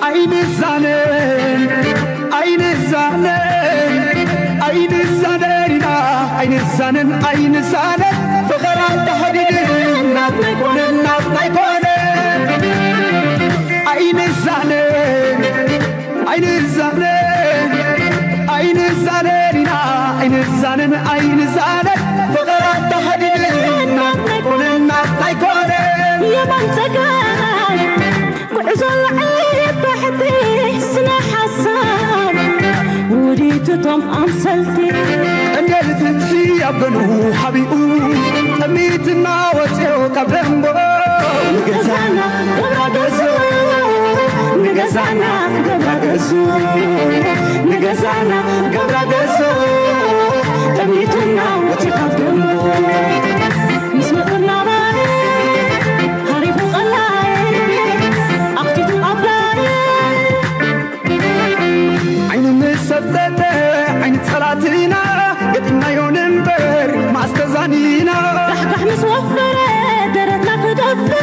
ኣይንዛነን ኣይንዛነን ኣይንዛነን ኢና ኣይንዛነን ኣይንዛነን ፍቕር ኣተሓዲድን ናትና ኣይኮነን ናትና ኣይኮነን ኣይንዛነን ኣይንዛነን ኣይንዛነን ኢና ኣይንዛነን ኣይንዛነን ፍቕር ኣተሓዲድን ናትና ኣይኮነን ናትና ኣይኮነን የማን ጸጋም ጉዕዞ ልዕሊ ባሕቲ ስነ ሓሳብ ውዲት እቶም ኣምሰልቲ ቀንደል ፍትሒ ኣብ ገኑ ሓቢኡ ጠሚትና ወፅኦ ካብ ደንቦ ንገዛና ገብራ ገዞ ንገዛና ገብራ ገዞ ንገዛና ገብራ ገዞ ጠሚትና ወፅኦ ካብ ደንቦ ምስ መፅና ባይ ሃሪፉ ቀላይ ኣኽቲቱ ኣፍላይ ዓይኑ ምስ ሰብተተ ዓይኒ ጸላትና ገጢምናዮ ንንበር ማስተዛኒና ካሕካሕ ምስ ወፈረ ደረትና ክደፍእ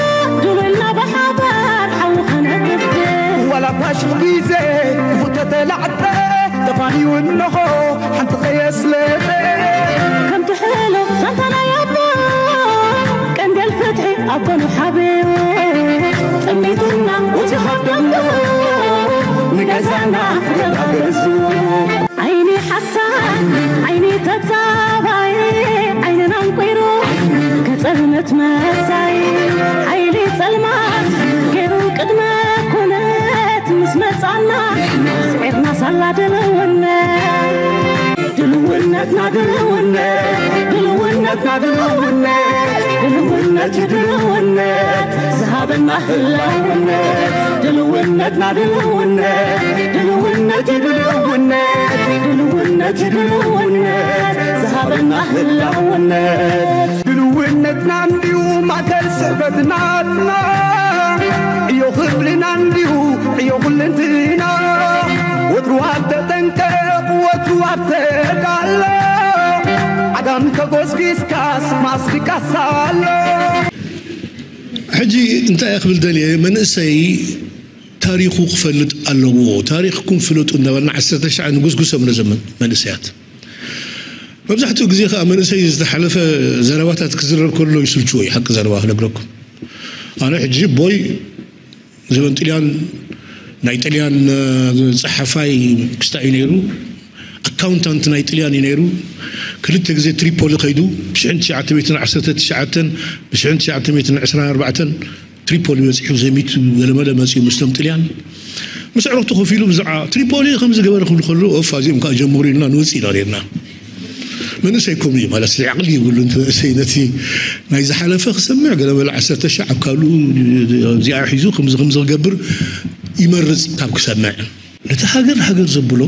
ዱብልና ብሓባር ሓዊ ከነጥፍእ ዋላ ባሽቕ ግዜ ክፉተተ ላዕተ ተፋንዩ እንሆ ሓንቲ ኸየስለጠ ከምቲ ሕሉፍ ዛንታና ያቦ ቀንደል ፍትሒ ኣብ ጎኑ ሓብዮ ጠሚትና ውፂ ካብ ደንጎ ንገዛና ገባገዙ ዓይኒ ሓሳብ ዓይኒ ተጻባይ ዓይንና እንቁይሩ ከጸልመት መጻይ ሓይሊ ጸልማት ገይሩ ቅድመ ኩነት ምስ መጻና ስዒርና ሳላ ድልውነት ድልውነትና ድልውነት ድልውነትና ድልውነት ድልውነት ድልውነት ዝሃበና ህላውነት ድልውነትና ድልውነት ድልውነት ድልውነት ድልውነት ድልውነት ዝሃበና ህላውነት ድልውነትና እንዲዩ ማእከል ስዕበትናትና ዕዮ ክብልና እንዲዩ ዕዮ ኩልንትና ወትሩ ኣብ ተጠንቀቕ ወትሩ ኣብ ተዳሎ ዓጋም ተጎስጊስካስ ማስቲካስ ኣሎ ሕጂ እንታይ እየ ክብል ደልየ መንእሰይ ታሪኹ ክፈልጥ ኣለዎ። ታሪኽኩም ፍለጡ እንዳበልና ዓሰርተ ሻዕ ንጉስጉሶም ነዘም መንእሰያት። መብዛሕትኡ ግዜ ከዓ መንእሰይ ዝተሓለፈ ዘረባታት ክዝረብ ከሎ ይስልችዎ እዩ። ሓቂ ዘረባ ክነግረኩም ኣነ ሕጂ ቦይ ዘበን ጥልያን ናይ ጥልያን ጸሓፋይ ክስታይ እዩ ነይሩ። ኣካውንታንት ናይ ጥልያን እዩ ነይሩ። ክልተ ግዜ ትሪፖሊ ከይዱ ብሽሕን ትሽዓተ ሚእትን ዓሰርተ ትሽዓተን ብሽሕን ትሽዓተ ሚእትን ዕስራን ኣርባዕተን ትሪፖሊ በፂሑ ዘሚቱ ገለመለ መፂኡ ምስቶም ጥልያን ምስ ዕረፍቱ ኮፍ ኢሉ ብዛዕባ ትሪፖሊ ከምዚ ገበረ ክብሉ ከለዉ ኦፍ ኣዚኦም ከዓ ጀምሩ ኢልና ንውፅእ ኢና ነርና። መንእሰይ ከምኡ እዩ ማለት ዓቕሊ ይብሉ እቲ መንእሰይ ነቲ ናይ ዝሓለፈ ክሰምዕ ገለ በለ ዓሰርተ ሻዕ ኣብ ካልኡ እዚኣ ሒዙ ከምዚ ከምዚ ክገብር ይመርፅ ካብ ክሰምዕ ነቲ ሃገር ሃገር ዘብሎ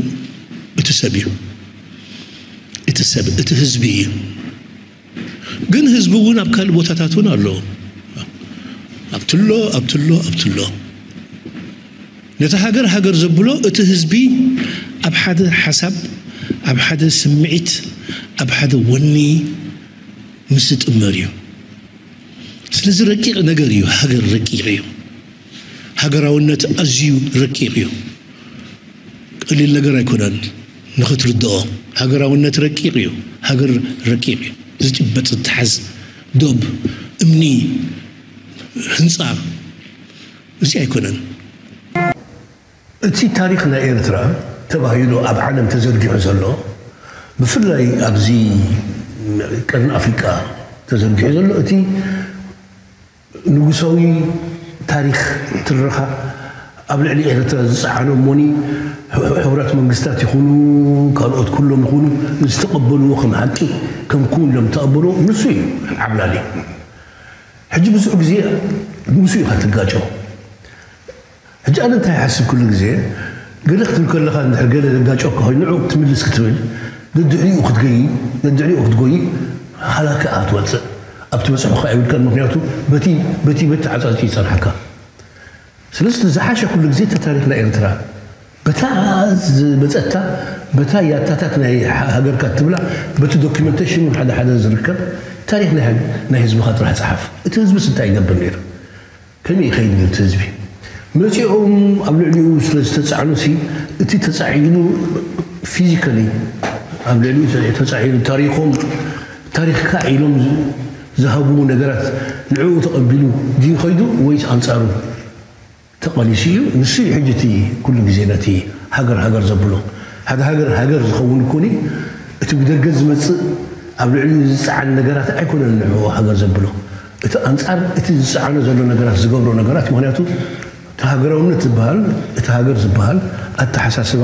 እቲ ሰብ እዩ እቲ ሰብ እቲ ህዝቢ እዩ ግን ህዝቢ እውን ኣብ ካልእ ቦታታት እውን ኣሎ ኣብትሎ ኣብትሎ ኣብትሎ ነቲ ሃገር ሃገር ዘብሎ እቲ ህዝቢ ኣብ ሓደ ሓሳብ ኣብ ሓደ ስምዒት ኣብ ሓደ ወኒ ምስ ዝጥመር እዩ ስለዚ ረቂቕ ነገር እዩ ሃገር ረቂቕ እዩ ሃገራውነት ኣዝዩ ረቂቕ እዩ ቀሊል ነገር ኣይኮነን ንኽትርድኦ ሃገራውነት ረቂቕ እዩ ሃገር ረቂቕ እዩ ዝጭበጥ ዝተሓዝ ዶብ እምኒ ህንፃ እዚ ኣይኮነን እቲ ታሪኽ ናይ ኤርትራ ተባሂሉ ኣብ ዓለም ተዘርጊሑ ዘሎ ብፍላይ ኣብዚ ቀርኒ ኣፍሪቃ ተዘርጊሑ ዘሎ እቲ ንጉሳዊ ታሪኽ ትረኻ ኣብ ልዕሊ ኤርትራ ዝጸዓኖ እሞኒ ሕቡራት መንግስታት ይኹኑ ካልኦት ኩሎም ይኹኑ ዝተቐበልዎ ከም ሓቂ ከም ኩን ኢሎም ዝተቐበልዎ ንሱ እዩ ዓብላሊ ሕጂ ብዙሕ ግዜ ንሱ ኢኻ ትጋጨው ሕጂ ኣነ እንታይ ይሓስብ ኩሉ ግዜ ገለ ክትብል ከለኻ እንድሕር ገለ ዘጋጨወካ ኮይኑ ንዑ ክትምልስ ክትብል ደድሕሪኡ ክትገይ ደድሕሪኡ ክትጎይ ሃላኪ ኣትወፅእ ኣብ ትበፅሖ ከዓ ይብልካን ምክንያቱ በቲ በቲ በቲ ዓፃፂ ይፀንሓካ ስለዚ ዝሓሸ ኩሉ ግዜ እቲ ታሪክ ናይ ኤርትራ በታ ዝመፀታ በታ ያታታት ናይ ሃገርካ ትብላ በቲ ዶኪመንቴሽን ሓደ ሓደ ዝርከብ ታሪክ ናይ ህዝብካ ጥራሕ ፀሓፍ እቲ ህዝብስ እንታይ ይገብር ነይሩ ከመይ ይኸይድ ነይሩ እቲ ህዝቢ መፂኦም ኣብ ልዕሊኡ ዝተጻዕኑሲ እቲ ተጻዒኑ ፊዚካሊ ኣብ ልዕሊኡ ተጻዒኑ ታሪኾም ታሪኽካ ኢሎም ዝሃብዎ ነገራት ንዕኡ ተቐቢሉ ድዩ ኸይዱ ወይስ ኣንጻሩ ተቐሊሱ እዩ? ንሱ እዩ ሕጂ እቲ ኩሉ ግዜ ነቲ ሃገር ሃገር ዘብሎ። ሓደ ሃገር ሃገር ዝኸውን እኮኒ እቲ ብደገ ዝመጽእ ኣብ ልዕሊኡ ዝጸዓን ነገራት ኣይኮነን ንዕኡ ሃገር ዘብሎ። እቲ ኣንጻር እቲ ዝጸዓኖ ዘሎ ነገራት ዝገብሮ ነገራት ምክንያቱ እቲ ሃገራውነት ዝበሃል እቲ ሃገር ዝበሃል ኣተሓሳስባ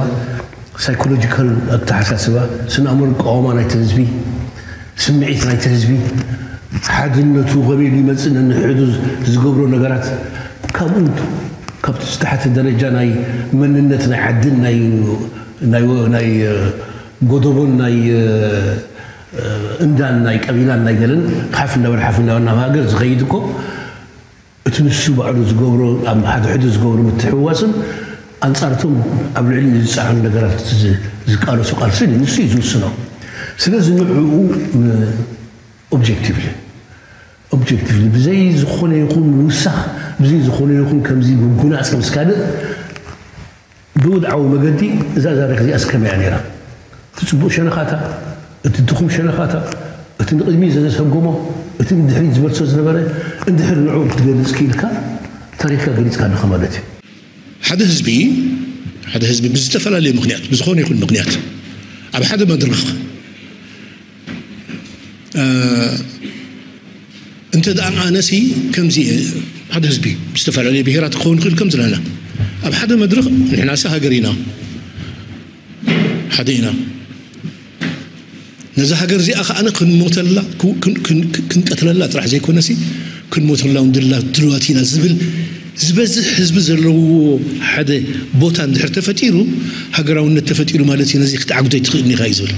ሳይኮሎጂካል ኣተሓሳስባ ስነ ኣእምሮ ኣቃውማ ናይቲ ህዝቢ ስምዒት ናይቲ ህዝቢ ሓድነቱ ከመይ ኢሉ ይመፅእ ነንሕዱ ዝገብሮ ነገራት ካብኡ ካብቲ ዝተሓተ ደረጃ ናይ መንነት ናይ ዓድን ናይ ናይ ናይ ጎደቦን ናይ እንዳን ናይ ቀቢላን ናይ ገለን ሓፍ እንዳበል ሓፍ እንዳበል ናብ ሃገር ዝኸይድ እኮ እቲ ንሱ ባዕሉ ዝገብሮ ኣብ ሓደ ሕዱ ዝገብሮ ምትሕውዋስን ኣንጻርቶም ኣብ ልዕሊ ዝጸዓኑ ነገራት ዝቃለሱ ቃልሲ ንሱ እዩ ዝውስኖ። ስለዚ ንዕኡ ኦብጀክቲቭሊ ኦብጀክቲቭሊ ብዘይ ዝኾነ ይኹን ምውሳኽ ብዘይ ዝኾነ ይኹን ከምዚ ምጉናፅ ምስ ካልእ ብውድዓዊ መገዲ እዛ ዛሪክ እዚኣ እስከመያ ነይራ እቲ ፅቡቕ ሸነኻታ እቲ ድኹም ሸነኻታ እቲ ንቕድሚ ዘሰጎሞ እቲ ንድሕሪት ዝበልሶ ዝነበረ እንድሕር ንዑ ክትገልፅ ክኢልካ ታሪክካ ገሊፅካ ኣለኻ ማለት እዩ ሓደ ህዝቢ ሓደ ህዝቢ ብዝተፈላለየ ምክንያት ብዝኾነ ይኹን ምክንያት ኣብ ሓደ መድረኽ እንተ ደኣ ኣነሲ ከምዚ ሓደ ህዝቢ ብዝተፈላለየ ብሄራት ክኸውን ይኽእል ከም ዘለና ኣብ ሓደ መድረኽ ንሕናሲ ሃገር ኢና ሓደ ኢና ነዛ ሃገር እዚኣ ከዓነ ክንሞተላ ክንቀትለላ ጥራሕ ዘይኮነሲ ክንሞተላ እውን ድላ ድልዋት ኢና ዝብል ዝበዝሕ ህዝቢ ዘለዎ ሓደ ቦታ እንድሕር ተፈጢሩ ሃገራውነት ተፈጢሩ ማለት እዩ ነዚ ክትዓግዶ ኣይትኽእልን ኢኻ እዩ ዝብል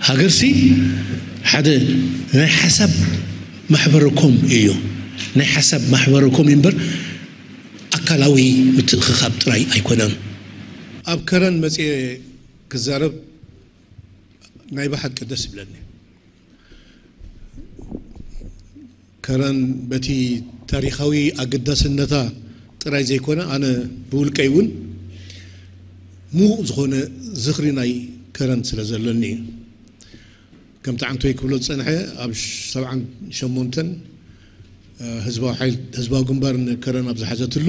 ሃገርሲ ሓደ ናይ ሓሳብ ማሕበረኮም እዩ ናይ ሓሳብ ማሕበረኮም እምበር ኣካላዊ ምትእኽኻብ ጥራይ ኣይኮነን ኣብ ከረን መፅኤ ክዛረብ ናይ ብሓቂ ደስ ይብለኒ ከረን በቲ ታሪኻዊ ኣገዳስነታ ጥራይ ዘይኮነ ኣነ ብውልቀይ እውን ምዉቕ ዝኾነ ዝኽሪ ናይ ከረን ስለ ዘለኒ እዩ ከምቲ ዓንቶይ ክብሎ ዝጸንሐ ኣብ ሰብዓን ሸሞንተን ህዝባዊ ሓይል ህዝባዊ ግንባር ንከረን ኣብ ዝሓዘትሉ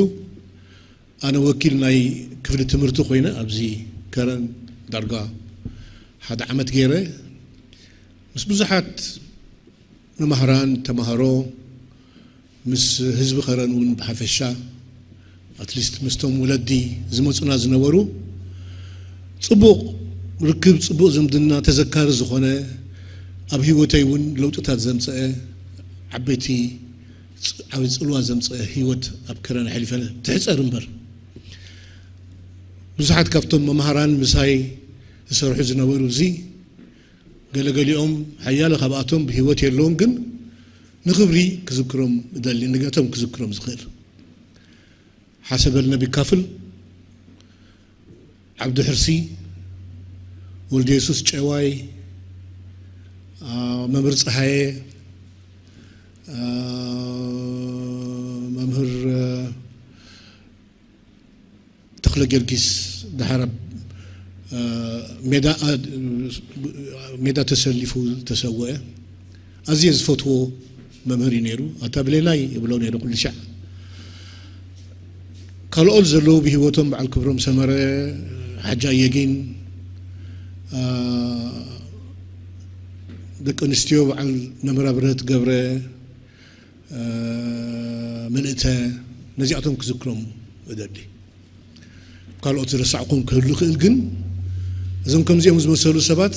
ኣነ ወኪል ናይ ክፍሊ ትምህርቲ ኮይነ ኣብዚ ከረን ዳርጋ ሓደ ዓመት ገይረ ምስ ብዙሓት መማህራን ተማሃሮ ምስ ህዝቢ ከረን እውን ብሓፈሻ ኣትሊስት ምስቶም ወለዲ ዝመፁና ዝነበሩ ፅቡቕ ርክብ ፅቡቕ ዝምድና ተዘካሪ ዝኾነ ኣብ ህይወተይ እውን ለውጥታት ዘምፀአ ዓበይቲ ዓብይ ፅልዋ ዘምፀአ ህይወት ኣብ ከረን ኣሕሊፈ ትሕፀር እምበር ብዙሓት ካብቶም መምሃራን ምሳይ ዝሰርሑ ዝነበሩ እዚ ገለገሊኦም ሓያለ ካብኣቶም ብህይወት የለውን ግን ንኽብሪ ክዝክሮም እደሊ ንገቶም ክዝክሮም ዝኽእል ሓሰበል ነቢ ካፍል ዓብዱ ሕርሲ ወልደ የሱስ ጨዋይ መምህር ፀሃየ መምህር ተኽለ ጊዮርጊስ ድሓር ኣብ ሜዳ ሜዳ ተሰሊፉ ተሰወአ ኣዝየ ዝፈትዎ መምህር እዩ ነይሩ ኣታ ብሌናይ ይብሎ ነይሩ ኩሉ ሻዕ ካልኦት ዘለዉ ብህይወቶም በዓል ክብሮም ሰመረ ሓጂ ኣየጊን ደቂ ኣንስትዮ በዓል ነመራ ብርህት ገብረ ምልእተ ነዚኣቶም ክዝክሮም እደሊ ካልኦት ዝረሳዕኩም ክህሉ ይኽእል ግን እዞም ከምዚኦም ዝመሰሉ ሰባት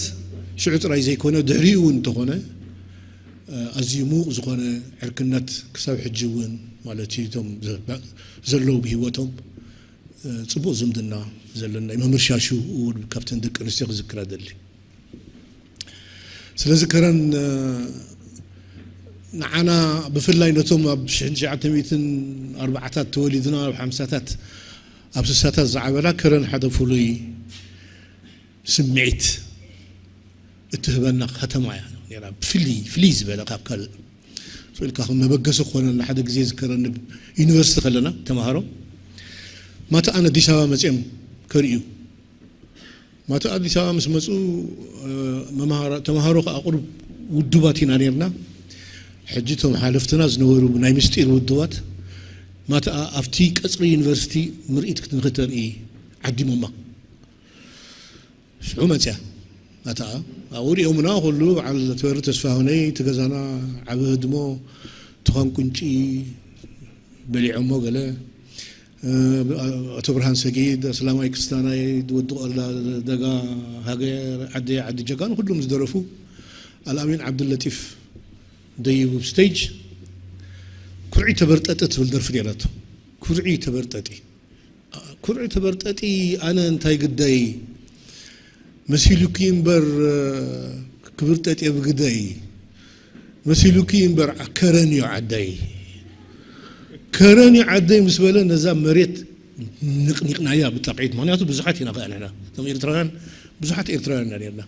ሽዑ ጥራይ ዘይኮነ ድሕሪኡ እውን እንተኾነ ኣዝዩ ምዉቕ ዝኾነ ዕርክነት ክሳብ ሕጂ እውን ማለት እዩ እቶም ዘለዉ ብህይወቶም ፅቡቕ ዝምድና ዘለና እዩ መምህር ሻሹ እውን ካብተን ደቂ ኣንስትዮ ክዝክራ ደሊ ስለዚ ከረን ንዓና ብፍላይ ነቶም ኣብ ሽሕን ትሽዓተ ሚእትን ኣርባዓታት ተወሊድና ኣብ ሓምሳታት ኣብ ስሳታት ዝዓበና ከረን ሓደ ፍሉይ ስምዒት እትህበና ከተማ እያ ነራ ብፍልይ ፍልይ ዝበለ ካብ ካልእ ኢልካ ከም መበገሲ ክኾነና ሓደ ግዜ ዝከረኒ ዩኒቨርሲቲ ከለና ተማሃሮ ማተኣን ኣዲስ ኣበባ መፅኦም ከርእዩ። ማተኣ ኣዲስ ኣበባ ምስ መፁ፣ እ፣ መምሃራ-፣ ተምሃሮ ከኣ ቁሩብ ውዱባት ኢና ነርና። ሕጂ እቶም ሓለፍትና ዝነበሩ ናይ ምስጢር ውዱባት ማተኣ ኣብቲ ቀፅሪ ዩኒቨርሲቲ ምርኢት ክትንክተርኢ ዓዲሞማ። ሽዑ መፅያ ኣታ ኣብኡ ሪኦምና። ኩሉ በዓል ተወሪ ተስፋሁነይ እቲ ገዛና ዓቢ ህድሞ፣ ትኾን ቁንጪ በሊዖሞ ገለ፣ እ፣ ኣቶ ብርሃን ሰጊድ ኣስላማይ ክስታናይ፣ ወዲ ቆላ፣ ደጋ ሃገር፣ ዓዲ ዓዲ ጀጋኑ ኩሉም ዝደረፉ። ኣልኣሚን ዓብዱለጢፍ ደይቡ ስቴጅ ኩርዒ ተበርጠጠ ትብል ደርፊ ነይራቶ። ኩርዒ ተበርጠጢ ኩርዒ ተበርጠጢ ኣነ እንታይ ግዳይ? መሲሉኪ እምበር ክብርጠጥ የብግደይ። መሲሉኪ እምበር ከረን እዩ ዓደይ። ከረን እዩ ዓደይ ምስ በለ ነዛ መሬት ንቕኒቕናያ ብጣቕዒት። ምኽንያቱ ብዙሓት ኢና ከኣ ንሕና እቶም ኤርትራውያን፣ ብዙሓት ኤርትራውያን ኢና ነርና።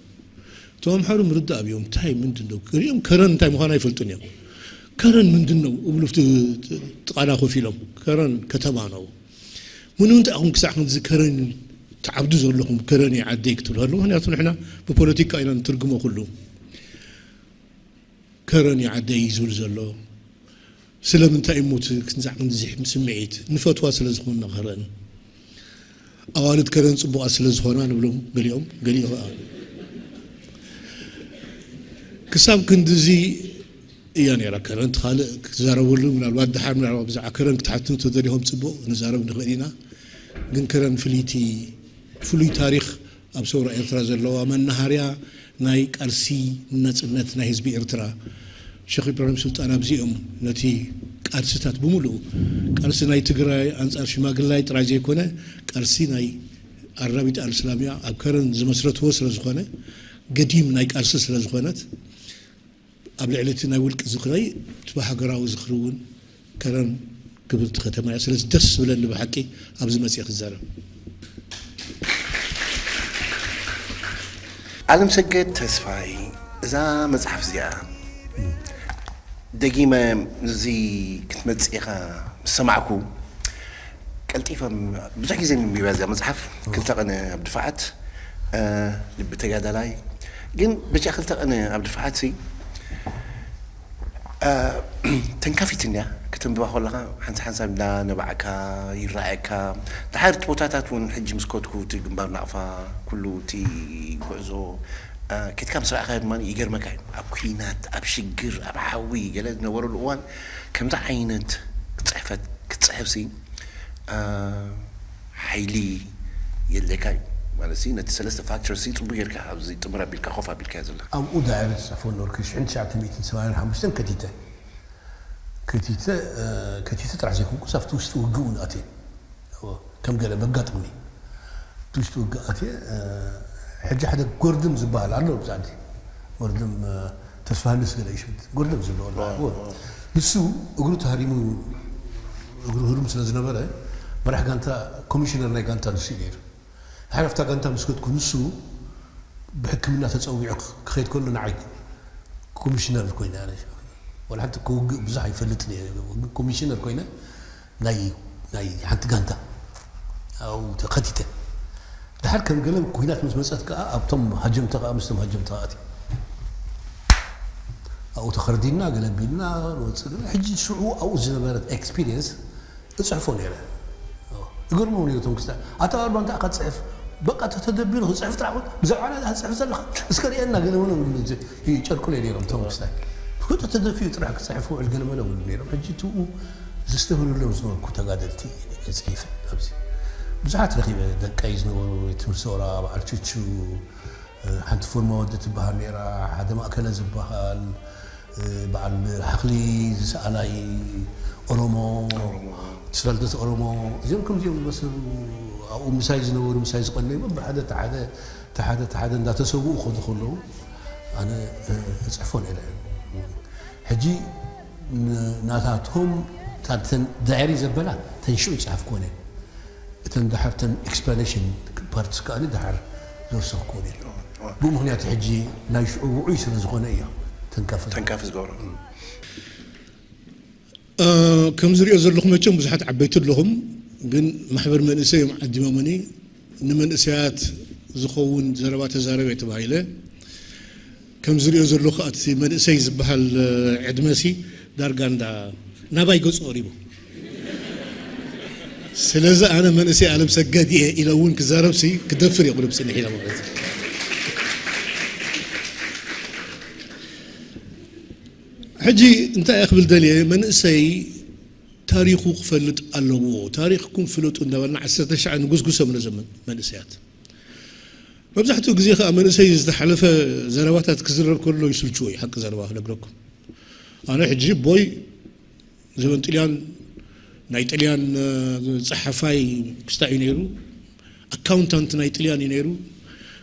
እቶም ኣምሓሩ ምርዳእ ኣብዮም እንታይ ምንድን ዶ ገሊኦም ከረን እንታይ ምዃኑ ኣይፈልጡን እዮም። ከረን ምንድን ነው እብሉ ኣብቲ ጥቓና ኮፍ ኢሎም ከረን ከተማ ነው። ምንምንታይ ኢኹም ክሳዕ ክንዚ ከረን ትዓብዱ ዘለኹም? ከረን እዩ ዓደይ ክትብሉ ከለኹም፣ ምኽንያቱ ንሕና ብፖለቲካ ኢና ንትርጉሞ ኩሉ። ከረን እዩ ዓደይ እዩ ዝብል ዘሎ። ስለምንታይ እሞ እቲ ክንዛዕ ክንዚ ስምዒት ንፈትዋ ስለ ዝኾንና ከረን፣ ኣዋልድ ከረን ጽቡቓት ስለ ዝኾና ንብሎም ገሊኦም፣ ገሊኡ ኸኣ ክሳብ ክንድዚ እያ ነይራ። ከረን እቲ ካልእ ክትዛረበሉ ምናልባት ድሓር ምናልባት ብዛዕባ ከረን ክትሓትቱ ተደሊኹም ጽቡቕ ንዛረብ ንኽእል ኢና። ግን ከረን ፍልይቲ፣ ፍሉይ ታሪኽ ኣብ ሰውራ ኤርትራ ዘለዋ መናሃርያ ናይ ቃልሲ ናጽነት ናይ ህዝቢ ኤርትራ። ሸኽ ኢብራሂም ሱልጣን ኣብዚኦም ነቲ ቃልስታት ብምሉኡ፣ ቃልሲ ናይ ትግራይ ኣንጻር ሽማግላይ ጥራይ ዘይኮነ፣ ቃልሲ ናይ ኣራቢት ኣልእስላምያ ኣብ ከረን ዝመስረትዎ ስለ ዝኾነ፣ ገዲም ናይ ቃልሲ ስለ ዝኾነት፣ ኣብ ልዕሊ እቲ ናይ ውልቂ ዝኽረይ እቲ ሃገራዊ ዝኽሪ እውን ከረን ክብርቲ ከተማ እያ። ስለዚ ደስ ዝብለኒ ብሓቂ ኣብዚ መፅየ ክዛረብ። ኣለምሰገድ ተስፋይ፣ እዛ መፅሓፍ እዚኣ ደጊመ እዚ ክትመፅእ ኢኻ ምስ ሰማዕኩ፣ ቀልጢፈም ብዙሕ ግዜ ምንቢባ እዚኣ መፅሓፍ። ክልተ ቀነ ኣብ ድፋዓት፣ እ፣ ልቢ ተጋዳላይ። ግን በጃ ክልተ ቀነ ኣብ ድፋዓት ሲ፣ እ፣ ተንካፊት እንድያ። ከተንብባ ከለኻ ሓንሳብ ሓንሳብ እንዳ ነባዕካ ይረኣየካ። ድሓር እቲ ቦታታት እውን ሕጂ ምስ ከድኩ፣ እቲ ግንባር ናቕፋ፣ ኩሉ እቲ ጉዕዞ፣ እ፣ ከድካ ምስ ረኣኻዮ ድማ ይገርመካ እዩ። ኣብ ኲናት፣ ኣብ ሽግር፣ ኣብ ሓዊ ገለ ዝነበረሉ እዋን ከምዚ ዓይነት ክትፅሕፈት፣ ክትፅሕፍሲ፣ እ፣ ሓይሊ የድልየካ እዩ። ማለት ሲ፣ ነቲ ሰለስተ ፋክተር ሲ፣ ጽቡቅ ጌርካ ኣብዚ ጥምር ኣቢልካ፣ ኮፍ ኣቢልካዮ ዘለኻ። ኣብኡ ዳይሬክት ዝጽሕፎ ነበርኩ። ሽሕን ትሽዓተ ሚእትን ሰማንያን ሓሙሽተን ከቲተ። ከቲተ፣ እ፣ ከቲተ ጥራሕ ዘይኮንኩስ፣ ኣብቲ ውሽጢ ውግእ እውን ኣትየ። ከም ገለ በጋጥምኒ። እቲ ውሽጢ ውግእ ኣትየ፣ እ፣ ሕጂ ሓደ ጎርድም ዝበሃል ኣሎ ኣብዚ ዓዲ። ጎርድም፣ እ፣ ተስፋሃንስ ገለ ይሽምት። ጎርድም ዝበሃል ኣሎ። ኣዎ። ንሱ እግሩ ተሃሪሙ፣ እግሩ ህሩም ስለ ዝነበረ፣ መራሕ ጋንታ፣ ኮሚሽነር ናይ ጋንታ ንሱ እዩ ነይሩ። ድሓር ኣብታ ጋንታ ምስ ከድኩ፣ ንሱ ብሕክምና ተጸዊዑ ክኸይድ ከሎ፣ ንዓይ ኮሚሽነር ኮይነ፣ ኣነ ዋላ ሓንቲ ክውግእ ብዙሕ ኣይፈልጥን እየ፣ ግን ኮሚሽነር ኮይነ ናይ፣ ናይ ሓንቲ ጋንታ ኣብኡ ተኸቲተ። ድሓር ከም ገለ ኲናት ምስ መጸት ከኣ፣ ኣብቶም ሃጀምቲ ከኣ፣ ምስቶም ሃጀምቲ ከኣ ኣትየ። ኣብኡ ተኸርዲና፣ ገለ ቢልና ንወጽእ። ግን ሕጂ ሽዑ ኣብኡ ዝነበረት ኤክስፒሪየንስ እጽሕፎ ነይረ። ይገርሙ ነይሩ እቶም ክስታይ። ኣታ ኣርባ እንታይ ኢኻ ትጽሕፍ? በቃ ተተደቢሩ ክጽሕፍ ጥራሕ እውን ብዛዕባ ናይ ዝጽሕፍ ዘለኻ እስከ ርእየና ገለ እውን ይጨርቁለይ ነይሮም እቶም ክስታይ። ብህቶ ተደፊኡ ጥራሕ ክጽሕፍ ውዕል ገለ መለ እውን ነይሮም። ሕጂ ትኡ ዘስተብህሉሎም ዝነበርኩ ተጋደልቲ እየ ጽሒፈ ኣብዚ። ብዙሓት ረኺበ፣ ደቀይ ዝነበሩ፣ ትምህርቲ ሰውራ፣ በዓል ቹቹ፣ ሓንቲ ፎርማ ወዲ ትበሃል ነይራ፣ ሓደ ማእከለ ዝበሃል፣ በዓል ሓኽሊ ዝሰኣላይ ኦሮሞ፣ ኦሮሞ። ትስራልደት ኦሮሞ፣ እዚኦም ከምዚኦም ዝመሰሉ ኣብኡ ምሳይ ዝነበሩ፣ ምሳይ ዝቐነዩ፣ በብሓደ ተሓደ፣ ተሓደ፣ ተሓደ እንዳተሰውኡ ክኸዱ ከለዉ፣ ኣነ፣ እ፣ እጽሕፎ ነይረ። ሕጂ ን-፣ ናታቶም፣ እተን ዳየሪ ዘበላ፣ ተን ሽዑ ዝጸሓፍኩወን እየን። እተን ደሓር፣ እተን ኤክስፕላኔሽን ፓርትስ ከኣ ደሓር ዝወሰኽኩወን እየን። ብኡ ምኽንያት ሕጂ ናይ ሽዑ ውዑይ ስለ ዝኾነ እያ ተንካፊ። ተንካፊ ዝገብሮ። እ፣ ከም ዝሪኦ ዘለኹ መቸም ብዙሓት ዓበይቲ ኣለኹም። ግን ማሕበር መንእሰይ እዮም ዓዲሞምኒ። ንመንእሰያት ዝኸውን ዘረባ ተዛረበ ተባሂለ። ከም ዝሪኦ ዘለኹ እቲ መንእሰይ ዝበሃል ዕድመሲ ዳርጋ እንዳ ናባይ ገጹ ቀሪቡ። ስለዚ ኣነ መንእሰይ ኣለም ሰገድ እየ ኢለ እውን ክዛረብሲ ክደፍር እየ ቁልብ ጽንሕ ኢለ ማለት እዩ። ሕጂ እንታይ እየ ክብል ደልየ፣ መንእሰይ ታሪኹ ክፈልጥ ኣለዎ። ታሪኽኩም ፍለጡ እንዳበልና ዓሰርተ ሻዕ ንጉስጉሶም ነዞም መንእሰያት። መብዛሕትኡ ግዜ ከዓ መንእሰይ ዝተሓለፈ ዘረባታት ክዝረብ ከሎ ይስልችዎ እዩ፣ ሓቂ ዘረባ ክነግረኩም። ኣነ ሕጂ ቦይ ዘበን ጥልያን ናይ ጥልያን ጸሓፋይ ክስታይ እዩ ነይሩ፣ ኣካውንታንት ናይ ጥልያን እዩ ነይሩ።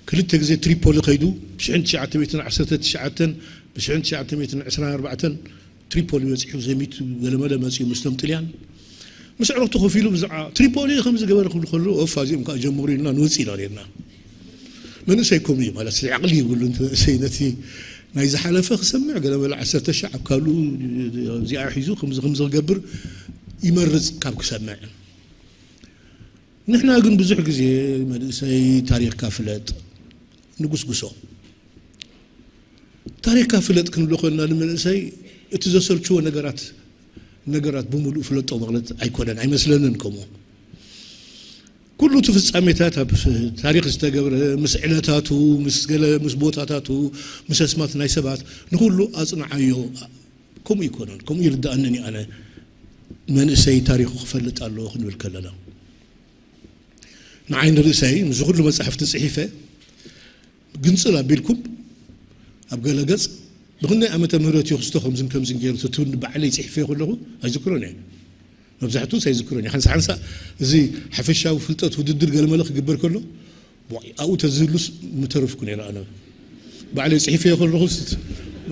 ክልተ ግዜ ትሪፖሊ ከይዱ፣ ብሽሕን ትሽዓተ ሚእትን ዓሰርተ ትሽዓተን ብሽሕን ትሽዓተ ሚእትን ዕስራን ኣርባዕተን ትሪፖሊ በፂሑ ዘሚቱ ገለመለ መፂኡ ምስቶም ጥልያን ምስ ዕረፍቱ ከፊሉ ብዛዕባ ትሪፖሊ ከም ዝገበረ ክብሉ ከሉ ኦፋ እዚኦም ከዓ ጀምሩ ኢልና ንውፅ ኢና ነርና። መንእሰይ ከምኡ እዩ ማለት ዓቕሊ ይብሉ መንእሰይ ነቲ ናይ ዝሓለፈ ክሰምዕ ገለመለ ዓሰርተ ሻዕ ኣብ ካልኡ እዚኣ ሒዙ ከምዚ ከምዚ ክገብር ይመርፅ ካብ ክሰምዕ። ንሕና ግን ብዙሕ ግዜ መንእሰይ ታሪኽካ ፍለጥ ንጉስጉሶ። ታሪኽካ ፍለጥ ክንብሎ ከለና ንመንእሰይ እቲ ዘሰልችዎ ነገራት ነገራት ብምሉእ ፍለጦ ማለት ኣይኮነን፣ ኣይመስለንን። ከምኡ ኩሉ እቲ ፍጻሜታት ኣብ ታሪኽ ዝተገብረ ምስ ዕለታቱ ምስ ገለ ምስ ቦታታቱ ምስ ኣስማት ናይ ሰባት ንኩሉ ኣጽንዓዮ። ከምኡ ይኮነን፣ ከምኡ ይርዳእንን እዩ። ኣነ መንእሰይ ታሪኹ ክፈልጥ ኣለዎ ክንብል ከለና ንዓይ ንርእሰይ ምስ ኩሉ መጻሕፍቲ ጽሒፈ ግንጽል ኣቢልኩም ኣብ ገለ ገጽ ብክንደይ ዓመተ ምህረት እዩ ክስቶ ከምዝን ከምዝን ገይሩ ትትውን ባዕለይ ጽሒፈዮ ከለኹ ኣይዝክሮን እየ። መብዛሕትኡ ኣይዝክሮን እየ። ሓንሳ ሓንሳ እዚ ሓፈሻዊ ፍልጠት ውድድር ገለመለ ክግበር ከሎ ዋይ፣ ኣብኡ ተዝህሉስ ምተረፍኩ ነይረ ኣነ። ባዕለይ ጽሒፈዮ ከለኹስ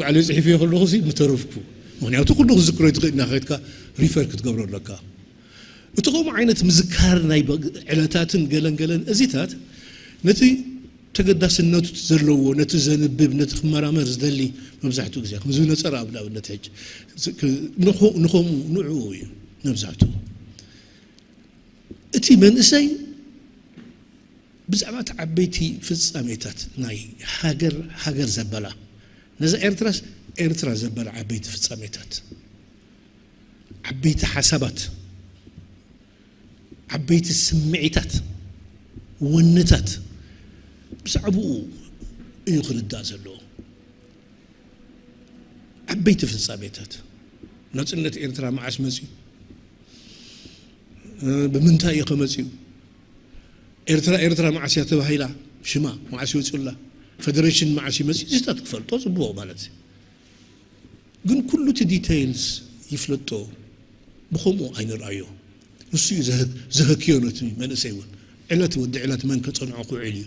ባዕለይ ጽሒፈዮ ከለኹሲ ምተረፍኩ። ምክንያቱ ኩሉ ክዝክሮ ትኽእል ኢና፣ ከድካ ሪፈር ክትገብሮ ኣለካ። እቲ ከምኡ ዓይነት ምዝካር ናይ በ- ዕለታትን ገለን ገለን እዚታት ነቲ ተገዳስነቱ ዘለዎ ነቲ ዘንብብ ነቲ ክመራመር ዝደሊ መብዛሕትኡ ግዜ ከምዚ ነፀር ኣብ ንኣብነት ሕጂ ንኸ- ንኸምኡ ንዕኡ እዩ መብዛሕትኡ። እቲ መንእሰይ ብዛዕባ እቲ ዓበይቲ ፍጻሜታት ናይ ሃገር ሃገር ዘበላ ነዛ ኤርትራስ ኤርትራ ዘበላ ዓበይቲ ፍጻሜታት ዓበይቲ ሓሳባት ዓበይቲ ስምዒታት ወንታት ብዛዕባኡ እዩ ክርዳእ ዘለዎ። ዓበይቲ ፍጻሜታት ናጽነት ኤርትራ መዓስ መጽዩ? ብምንታይ እዩ ከመጽዩ? ኤርትራ ኤርትራ መዓስ እያ ተባሂላ? ሽማ መዓስ ይወፅላ? ፌደሬሽን መዓስ ይመፅእ? እዚታት ክፈልጦ ፅቡቕ ማለት እዩ። ግን ኩሉ እቲ ዲቴይልስ ይፍለጦ ብኸምኡ ኣይንርኣዮ። ንሱ እዩ ዘህ- ዘህክዮ ነቲ መንእሰይ እውን ዕለት ወዲ ዕለት መን ከፀንዖ ክውዕል እዩ።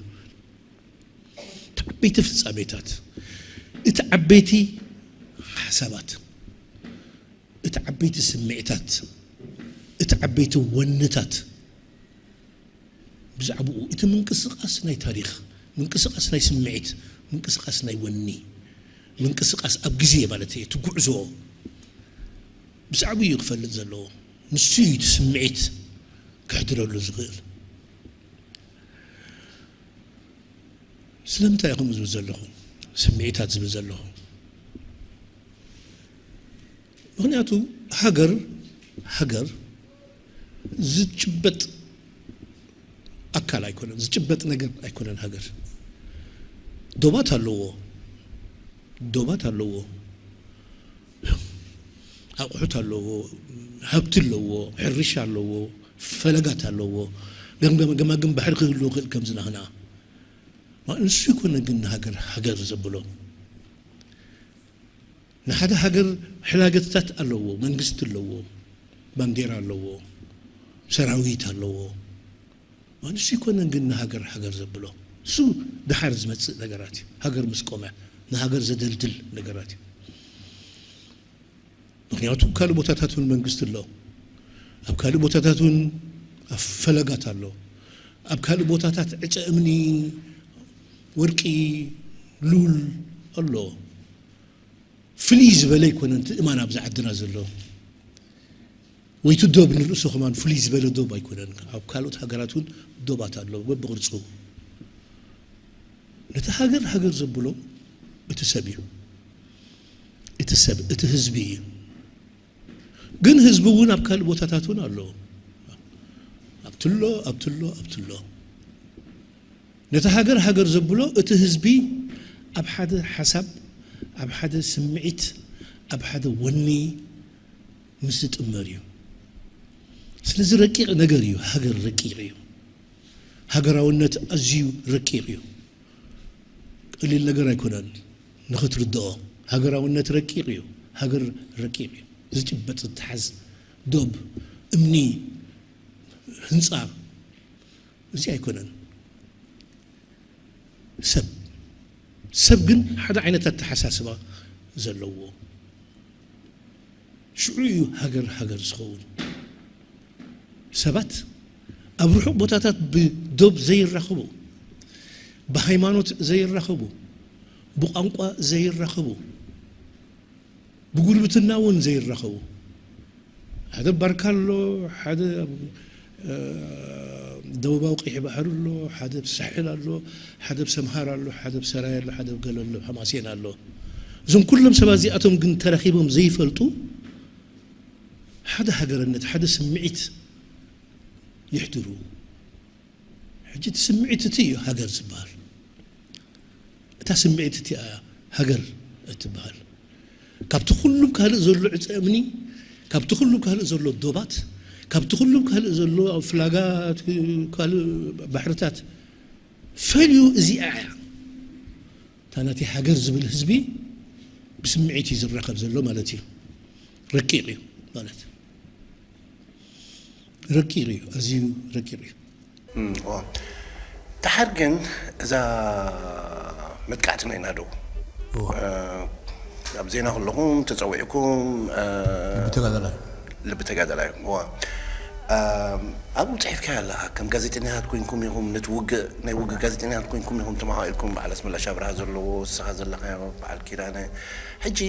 እቲ ዓበይቲ ፍፃሜታት እቲ ዓበይቲ ሓሳባት እቲ ዓበይቲ ስምዒታት እቲ ዓበይቲ ወንታት ብዛዕባኡ እቲ ምንቅስቃስ ናይ ታሪኽ ምንቅስቃስ ናይ ስምዒት ምንቅስቃስ ናይ ወኒ ምንቅስቃስ ኣብ ግዜ ማለት እየ እቲ ጉዕዞ ብዛዕባኡ እዩ ክፈልጥ ዘለዎ። ንሱ እዩ እቲ ስምዒት ክሕድረሉ ዝኽእል። ስለምንታይ ከምኡ ዝብል ዘለኹ ስምዒታት ዝብል ዘለኹ ምክንያቱ ሃገር ሃገር ዝጭበጥ ኣካል ኣይኮነን ዝጭበጥ ነገር ኣይኮነን ሃገር ዶባት ኣለዎ ዶባት ኣለዎ ኣቑሑት ኣለዎ ሃብቲ ኣለዎ ሕርሻ ኣለዎ ፈለጋት ኣለዎ ገማግም ባሕሪ ክህልዎ ክእል ከምዚ ናህና ንሱ ይኮነ ግን ንሃገር ሃገር ዘብሎ ንሓደ ሃገር ሕላገትታት ኣለዎ መንግስቲ ኣለዎ ባንዴራ ኣለዎ ሰራዊት ኣለዎ ንሱ ይኮነን ግን ንሃገር ሃገር ዘብሎ እሱ ድሓር ዝመፅእ ነገራት እዩ ሃገር ምስ ቆመ ንሃገር ዘደልድል ነገራት እዩ ምክንያቱ ካልእ ቦታታት እውን መንግስቲ ኣሎ ኣብ ካልእ ቦታታት እውን ፈለጋት ኣሎ ኣብ ካልእ ቦታታት ዕፀ እምኒ ወርቂ ሉል ኣሎ ፍልይ ዝበለ ኣይኮነን እቲ እማን ኣብዚ ዓድና ዘሎ ወይ እቲ ዶብ ንርእሱ ከማን ፍልይ ዝበለ ዶብ ኣይኮነን። ኣብ ካልኦት ሃገራት እውን ዶባት ኣለዉ በብቕርጹ። ነቲ ሃገር ሃገር ዘብሎ እቲ ሰብ እዩ። እቲ ሰብ፣ እቲ ህዝቢ እዩ። ግን ህዝቢ እውን ኣብ ካልእ ቦታታት እውን ኣሎ። ኣብትሎ ኣብትሎ ኣብትሎ ነቲ ሃገር ሃገር ዘብሎ እቲ ህዝቢ ኣብ ሓደ ሓሳብ፣ ኣብ ሓደ ስምዒት፣ ኣብ ሓደ ወኒ ምስ ዝጥመር እዩ። ስለዚ ረቂቕ ነገር እዩ። ሃገር ረቂቕ እዩ። ሃገራውነት ኣዝዩ ረቂቕ እዩ። ቀሊል ነገር ኣይኮነን ንኽትርድኦ። ሃገራውነት ረቂቕ እዩ። ሃገር ረቂቕ እዩ። ዝጭበጥ ዝተሓዝ ዶብ፣ እምኒ፣ ህንፃ፣ እዚ ኣይኮነን። ሰብ ሰብ ግን ሓደ ዓይነት ኣተሓሳስባ ዘለዎ ሽዑ እዩ ሃገር ሃገር ዝኸውን። ሰባት ኣብ ርሑቕ ቦታታት ብዶብ ዘይራኸቡ፣ ብሃይማኖት ዘይራኸቡ፣ ብቋንቋ ዘይራኸቡ፣ ብጉርብትና እውን ዘይራኸቡ፣ ሓደ ባርካ ኣሎ፣ ሓደ ኣብ ደቡባዊ ቀይሕ ባሕሪ ኣሎ፣ ሓደ ኣብ ሳሕል ኣሎ፣ ሓደ ኣብ ሰምሃር ኣሎ፣ ሓደ ኣብ ሰራይ ኣሎ፣ ሓደ ኣብ ገለ ኣሎ፣ ኣብ ሓማሴን ኣሎ። እዞም ኩሎም ሰባት እዚኣቶም ግን ተራኺቦም ዘይፈልጡ ሓደ ሃገርነት፣ ሓደ ስምዒት ይሕድሩ። ሕጂ እቲ ስምዒት እቲ እዩ ሃገር ዝበሃል። እታ ስምዒት እቲኣ ሃገር እትበሃል። ካብቲ ኩሉም ካልእ ዘሎ ዕፀ እምኒ፣ ካብቲ ኩሉም ካልእ ዘሎ ዶባት፣ ካብቲ ኩሉም ካልእ ዘሎ ኣብ ፍላጋት ካልእ ባሕርታት ፈልዩ እዚኣ እያ። እታ ናተይ ሃገር ዝብል ህዝቢ ብስምዒት እዩ ዝራኸብ ዘሎ ማለት እዩ። ረቂቕ እዩ ማለት ረቂቕ እዩ፣ ኣዝዩ ረቂቕ እዩ። ደሓር ግን እዛ መጥቃዕትና ኢና ደው ኣብ ዜና ከለኹም ተፀዊዕኩም ብተጋዳላይ ልቢ ተጋዳላይ እዋ ኣብኡ ፅሒፍካ ኣለካ ከም ጋዜጠኛታት ኮይንኩም ኢኹም ነቲ ውግእ ናይ ውግእ ጋዜጠኛታት ኮይንኩም ኢኹም ተማሃኢልኩም በዓል ኣስመላሽ ኣብርሃ ዘለዎ ንስኻ ዘለካዮ በዓል ኪዳነ ሕጂ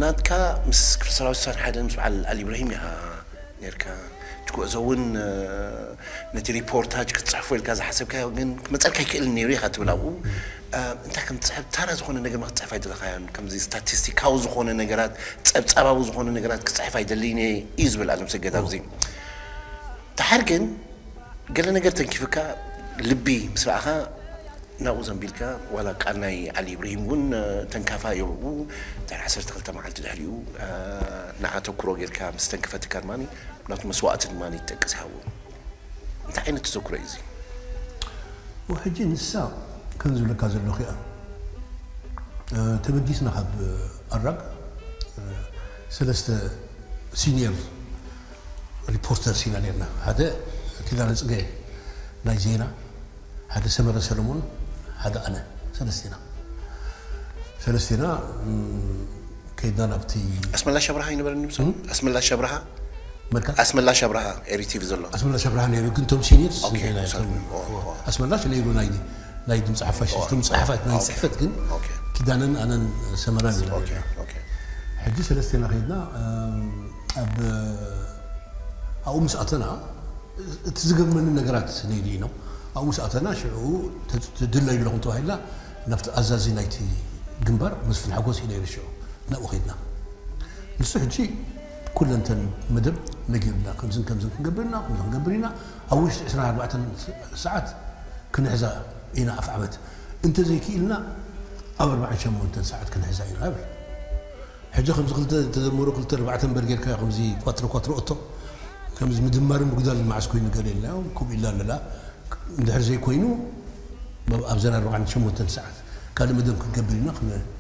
ናትካ ምስ ክፍለ ሰራዊት ስሳን ሓደ ምስ በዓል ኣሊ ኢብራሂም ኢኻ ነርካ እቲ ጉዕዞ እውን ነቲ ሪፖርታጅ ክትፅሕፎ ኢልካ ዝሓሰብካዮ ግን ክመፀልካ ኣይክእልን ነይሩ ኢኻ ትብል ኣብኡ እንታይ ከም ትፅሕፍ ታራ ዝኾነ ነገር ክትፅሕፍ ኣይደለኻዮን ከምዚ ስታቲስቲካዊ ዝኾነ ነገራት ፀብፃባዊ ዝኾነ ነገራት ክፅሕፍ ኣይደልይን እየ እዩ ዝብል ኣለምሰገድ ኣብዚ ደሓር ግን ገለ ነገር ተንኪፍካ ልቢ ምስ ረኣኻ ናብኡ ዘንቢልካ ዋላ ቃል ናይ ዓሊ ኢብራሂም እውን ተንካፋ እዩ ኣብኡ ድሕሪ ዓሰርተ ክልተ መዓልቲ ድሕሪኡ ንዓ ተኩሮ ጌርካ ምስ ተንከፈትካ ድማ ናቱ መስዋእቲ ድማ ይጠቅስ ይሃቡ እንታይ ዓይነት ተዘክሮ እዩ እዚ ሕጂ ንሳ ከም ዝብለካ ዘለኹ እያ ተበጊስና ካብ ኣራግ ሰለስተ ሲኒየር ሪፖርተርስ ኢና ነርና ሓደ ኪዳነ ፅገ ናይ ዜና ሓደ ሰመረ ሰለሞን ሓደ ኣነ ሰለስቴና ሰለስቴና ከይድና ናብቲ ኣስመላሽ ኣብርሃ ይነበረኒ ምስ ኣስመላሽ ኣብርሃ መልካ ኣስመላሽ ኣብርሃ ኤሪ ቲቪ ዘሎ ኣስመላሽ ኣብርሃ ነይሩ ግን ቶም ሲኒየርስ ኣስመላሽ ነይሩ ናይ ናይ ድምፂ ሓፋሽ ድምፂ ሓፋሽ ናይ ፅሕፈት ግን ኪዳነን ኣነን ሰመራን ኢና ነርና ሕጂ ሰለስቴና ከይድና ኣብ ኣብኡ ምስ ኣተና እቲ ዝገርመኒ ነገራት ነይሩ ኢኖ ኣብኡ ምስ ኣተና ሽዑ ትድለዩ ኣለኹም ተባሂልና ናብቲ ኣዛዚ ናይቲ ግንባር መስፍን ሓጎስ እዩ ነይሩ ሽዑ ናብኡ ከይድና ንሱ ሕጂ ኩለንተን መደብ ነጊሩና ከምዝን ከምዝን ክንገብር ኢና ከምዚ ክንገብር ኢና ኣብ ውሽጢ ዕስራን ኣርባዕተን ሰዓት ክንሕዛ ኢና ኣፍ ዓመት እንተዘይክኢልና ኣብ ኣርባዓን ሸሞንተን ሰዓት ክንሕዛ ኢና ይብል ሕጂ ከምዚ ክልተ ተደመሩ ክልተ ኣርባዕተ እምበር ጌርካ ከምዚ ኳትሮ ኳትሮ እቶ ከምዚ ምድማርን ምግዳል መዓስ ኮይኑ ገለ ኢልና ከምኡ ኢልና ኣለና እንድሕር ዘይኮይኑ ኣብዘን ኣርባዓን ሸሞንተን ሰዓት ካልእ መደብ ክንገብር ኢና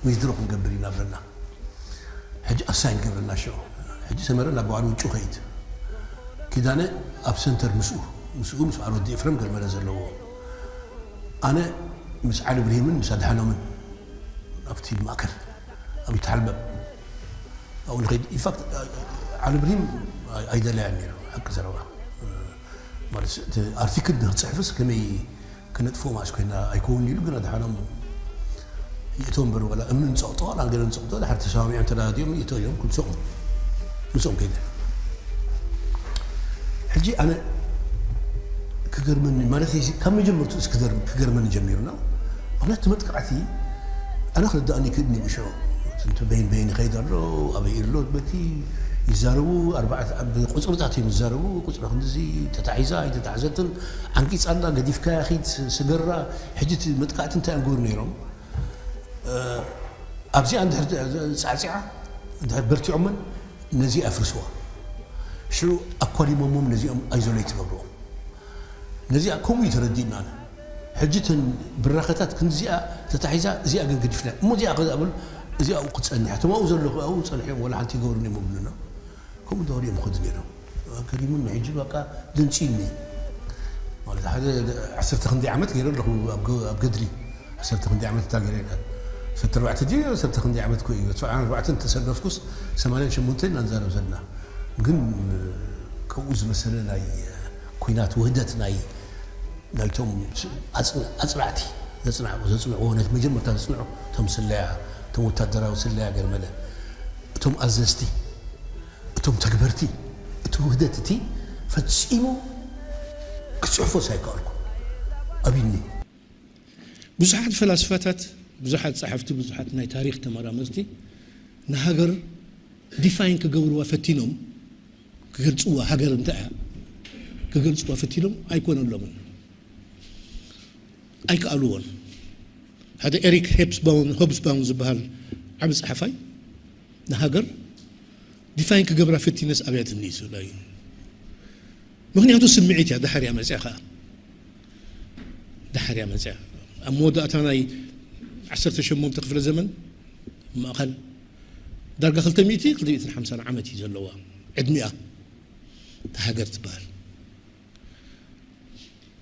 ዊዝድሮ ክንገብር ኢና ብለና ሕጂ ኣሳይን ገብረና ሽዑ ሕጂ ሰመረ ናብ ባዕሉ ውጩ ከይድ ኪዳነ ኣብ ሰንተር ምስኡ ምስኡ ምስ በዓል ወዲ ኤፍረም ገልመለ ዘለዎ ኣነ ምስ ዓሊ ብርሂምን ምስ ኣድሓኖምን ኣብቲ ማእከል ኣብ ይተሓልበብ ኣብኡ ንኸይድ ኢንፋክት ዓሊ ብርሂም ኣይደለያን ነይሩ ሓቂ ዘረባ ማለት እቲ ኣርቲክል ንክፅሕፍስ ከመይ ክነጥፍኦ ማእስ ኮይና ኣይከውን ኢሉ ግን ኣድሓኖም ይእቶ እምበር ዋላ እምኒ ንፀቕጦ ዋላ ገለ ንፀቕጦ ድሓር ተሰማሚዖም ተዳዲኦም ይእቶ እዮም ክልሶም ምስኦም ከይደ ሕጂ ኣነ ክገርመኒ ማለት እዩ፣ ካብ መጀመርቱ ክገርመኒ ጀሚሩና። ምክንያቱ መጥቃዕቲ ኣነ ክርዳእኒ ክእድኒ ብሽዑ እንተ በይን በይን ይኸይድ ኣሎ። ኣበይ ኣሎ በቲ ይዛረቡ፣ ኣርባዕተ ኣብ ቁፅርታት እዮም ዝዛረቡ። ቁፅሪ ክንድዚ ተታሒዛ ኣይተታሕዘትን፣ ዓንቂፃ ኣላ፣ ገዲፍካያ ኺድ፣ ስገራ። ሕጂ እቲ መጥቃዕቲ እንታይ እዮም ገይሩ ነይሮም? ኣብዚኣ እንድሕር ፃዕፂዓ እንድሕር በርቲዖመን ነዚ ኣፍርስዋ። ሽዑ ኣኳሊሞሞም ነዚኦም ኣይዞሌት ትገብርዎም። ነዚኣ ከምኡ እዩ ተረዲእና። ሕጂ እተን ብራኸታት ክንዚኣ ተታሒዛ እዚኣ ግን ገዲፍና እሞ እዚኣ ከ ብል እዚኣ ክትፀንሕ እቶም ኣብኡ ዘለኹ ኣብኡ ፀንሖም ወላ ሓንቲ ይገብሩን እዮም ብሉና። ከምኡ እንዳበሉ እዮም ይኸዱ ነይሮም። ገሪሙኒ ሕጂ በቃ ደንፅዩኒ። ማለት ሓደ ዓሰርተ ክንደይ ዓመት ገይረ ኣለኹ ኣብ ገ- ኣብ ገድሊ። ዓሰርተ ክንደይ ዓመት እታ ገይረ ኢለ። ዓሰርተ ኣርባዕተ ድዩ ዓሰርተ ክንደይ ዓመት እኮ እዩ። ሰብዓን ኣርባዕተን ተሰለፍኩስ ሰማንያን ሸሞንተን ኢና ንዛረብ ዘለና። ግን ከምኡ ዝመሰለ ናይ ኩናት ውህደት ናይ ናይቶም ኣጽ- ኣጽናዕቲ ዘጽንዕዎ ዘጽንዕዎ ነቲ መጀመርታ ዘጽንዑ እቶም ስለያ እቶም ወታደራዊ ስለያ ገርመለ እቶም ኣዘዝቲ እቶም ተግበርቲ እቲ ውህደት እቲ ፈጺሙ ክጽሕፎስ ኣይከኣልኩ ኣብኒ። ብዙሓት ፈላስፋታት፣ ብዙሓት ጸሓፍቲ፣ ብዙሓት ናይ ታሪኽ ተመራመርቲ ንሃገር ዲፋይን ክገብርዋ ፈቲኖም፣ ክገልጽዋ ሃገር እንታይ እያ ክገልጽዋ ፈቲኖም ኣይኮነሎምን፣ ኣይከኣልዎን። ሓደ ኤሪክ ሄፕስባውን ሆብስባውን ዝበሃል ዓቢ ጸሓፋይ ንሃገር ዲፋይን ክገብራ ፈቲነስ ኣብያትኒ እዩ ዝብላ እዩ። ምክንያቱ ስምዒት እያ፣ ድሓር እያ መፅያ ከዓ። ድሓር እያ መፅያ። ኣብ መወዳእታ ናይ ዓሰርተ ሸሞንተ ክፍለ ዘመን ማእኸል ዳርጋ ክልተ ሚእቲ፣ ክልተ ሚእትን ሓምሳን ዓመት እዩ ዘለዋ ዕድሚኣ እታ ሃገር ትበሃል።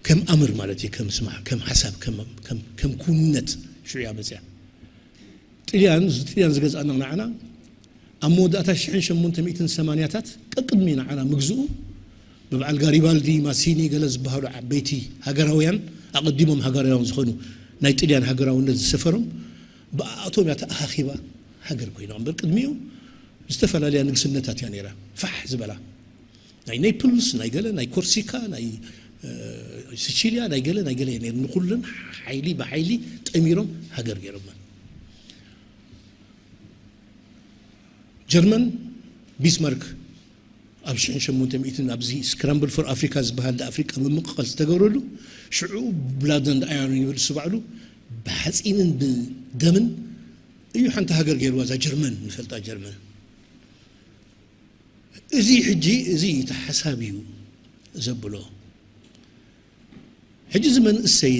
ከም ኣምር ማለት እዩ፣ ከም ስማዕ፣ ከም ሓሳብ፣ ከም- ከም- ከም ኩንነት ሽዑ እያ መፅያ። ጥልያን ጥልያን ዝገዝኣና ንዓና ኣብ መወዳእታ ሽሕን ሸሞንተ ሚእትን ሰማንያታት ቀቅድሚ ንዓና ምግዝኡ ብበዓል ጋሪባልዲ ማሲኒ ገለ ዝበሃሉ ዓበይቲ ሃገራውያን ኣቐዲሞም ሃገራውያን ዝኾኑ ናይ ጥልያን ሃገራውነት ዝሰፈሮም ብኣቶም እያ ተኣኻኺባ ሃገር ኮይና እምበር ቅድሚኡ ዝተፈላለያ ንግስነታት እያ ነይራ ፋሕ ዝበላ ናይ ኔፕልስ ናይ ገለ ናይ ኮርሲካ ናይ ሲቺልያ ናይ ገለ ናይ ገለ እየ ነይሩ ንኩለን ሓይሊ ብሓይሊ ጠሚሮም ሃገር ገይሮማ ጀርመን ቢስማርክ ኣብ ሽሕን ሸሞንተ ሚእትን ኣብዚ ስክራምብል ፎር ኣፍሪካ ዝበሃል ኣፍሪቃ ምምቕቓል ዝተገብረሉ ሽዑ ብላድ ንድ ኣያኑ ይብል እሱ ባዕሉ ብሓፂንን ብደምን እዩ ሓንቲ ሃገር ገይርዋ እዛ ጀርመን ንፈልጣ ጀርመን እዚ ሕጂ እዚ ተሓሳብ እዩ ዘብሎ ሕጂ እዚ መንእሰይ